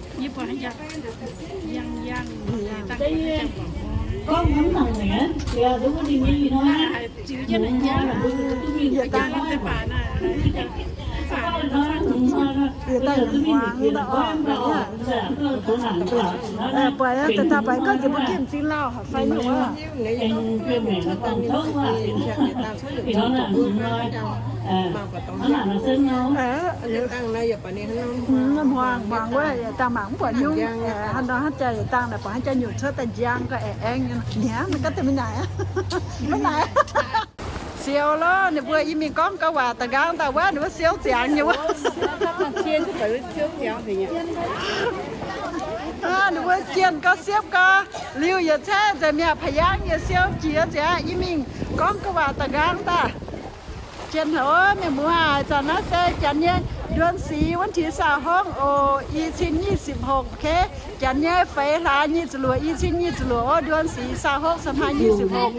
Gorngv hnangv naaic, yie duqv wuov dingc nyei ih hnoi aqv. Yietc dangh, yietc dangh hmuangx daaih oc. Buatc daaih daaih baaix gorngv nziex mbuo gimh zingh lauh fai nyungc aqv. Hmuangx, hmuangx wuov yietc dangh mangc mv buatc nyungc. Hnangv nor hnangv jaax yietc dangh naaic buatc hnangv jaax nyungc cuotv daaih njang ga'aengx nyei. Niaa, maiv gaatv deix mingh naaic. Maiv naaic. Siou loh, ninh mbuo i mingh gorngv gauh waac da'nqaang daaih wuov, ninh mbuo siou ziangx nyei wuov. Ninh mbuo jienh gau siepv gau, liuz yietc caeqv nzengc mi'aqv, pa'yaangv yietc siou jiex nzengc aqv. I mingh gorngv gauh waac da'nqaang daaih. Jien haic, mienh muoz aac, zanc naaiv se janx nyei เดือนสี่ วันที่ยี่สิบหก oc, i cin nyic ziepc hokc, ok. Janx nyei feix hlaax nyic ziepc luoqc, i cin nyic ziepc luoqc oc, เดือนสี่ ยี่สิบหก สองพันยี่สิบหก.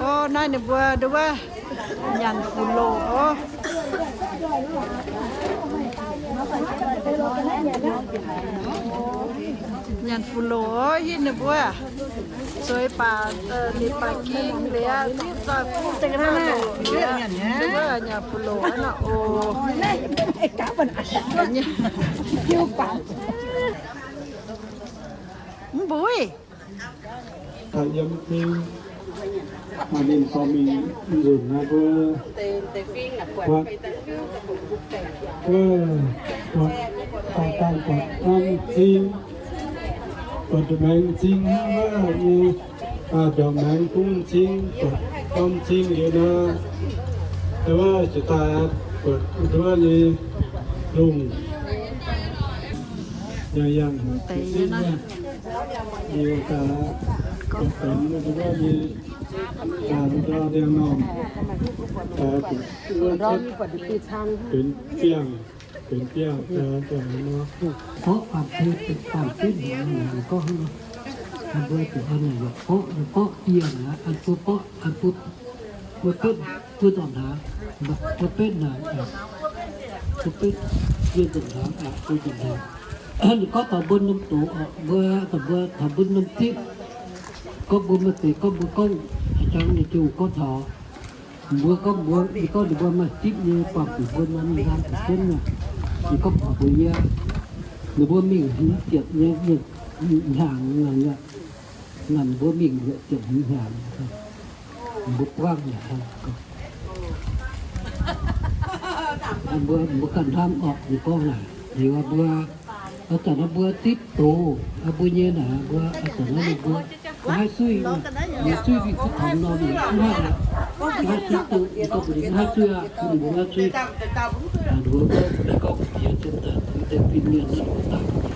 Orv, naaiv ninh mbuo nduov nyanc fu-loc orv. Nyanc fu-loc orv, hitv ninh mbuo zueiz baac, ninh baac ging liuz, zipv zoih fuqv daaih loc liuz, ninh mbuo nyanc fu-loc aqv nor oc. Mv mbuo Daaih yiem zingh, maaih ninh dorh mingh nzunc naaiv mbuo buatc, wuov, buatc daaih daaih buatc norm zingh, buatc ndopv-maengx zingh hnangv wuov nyei, ndopv-maengx bungv zingh, buatc norm zingh liuz nor, wuov ziouc daaih buatc nduov nyei lungh, yangh yangh zingh wuov. Liuz daaih buatc benx nduov nyei, daaih ndau ndiangx-normh, daaih buatc wuov cuotv benx biangh, benx biangh, daaih daaih nor. Borqv baamh, baamh zinh gorngv hnangv nor, mbuo zuqc an naaic borqv, borqv dieh aqv, an bun borqv, an bun, bun betv, bun nzangc hnaangx, bun betv naaic, bun betv yie nzangc hnaangx, bun nzangc hnaangx. Ninh gorngv taux mbuo norm doz, mbuo, mbuo taux mbuo norm zipv, gorngv mbuo maaih deix gorngv mbuo gorngv, jangx ninh ziouc gorngv taux mbuo gorngv mbuo, ninh gorngv ninh mbuo maaih zipv nyei, buangh zuqc mbuo norm hnaangx zuqc jienv nor, ninh gorngv taux mbuo yie, ninh mbuo mingh hmz ziepc nyei hnaangx, nganc mbuo mingh ziepc hmz hnaangx, mbuo buangv yaac mbuo, mbuo ganh hnamv orqc, ninh gorngv naaic, liuz mbuo, aa, zanc naaiv mbuo zipv doz, aa, mbuo nyei naaic, mbuo, aa, zanc naaiv ninh mbuo maiv suiv, mbuo suiv mingh kuv taux norm, mv haih, mv haih zipv doz, ninh gorngv mbuo maiv suiv aqv, ninh mbuo maiv suiv. Ninh mbuo gorngv, ninh gorngv mbuo diex zinh daaih, mbuo deix fin-mienh naaiv ninh mbuo daaih,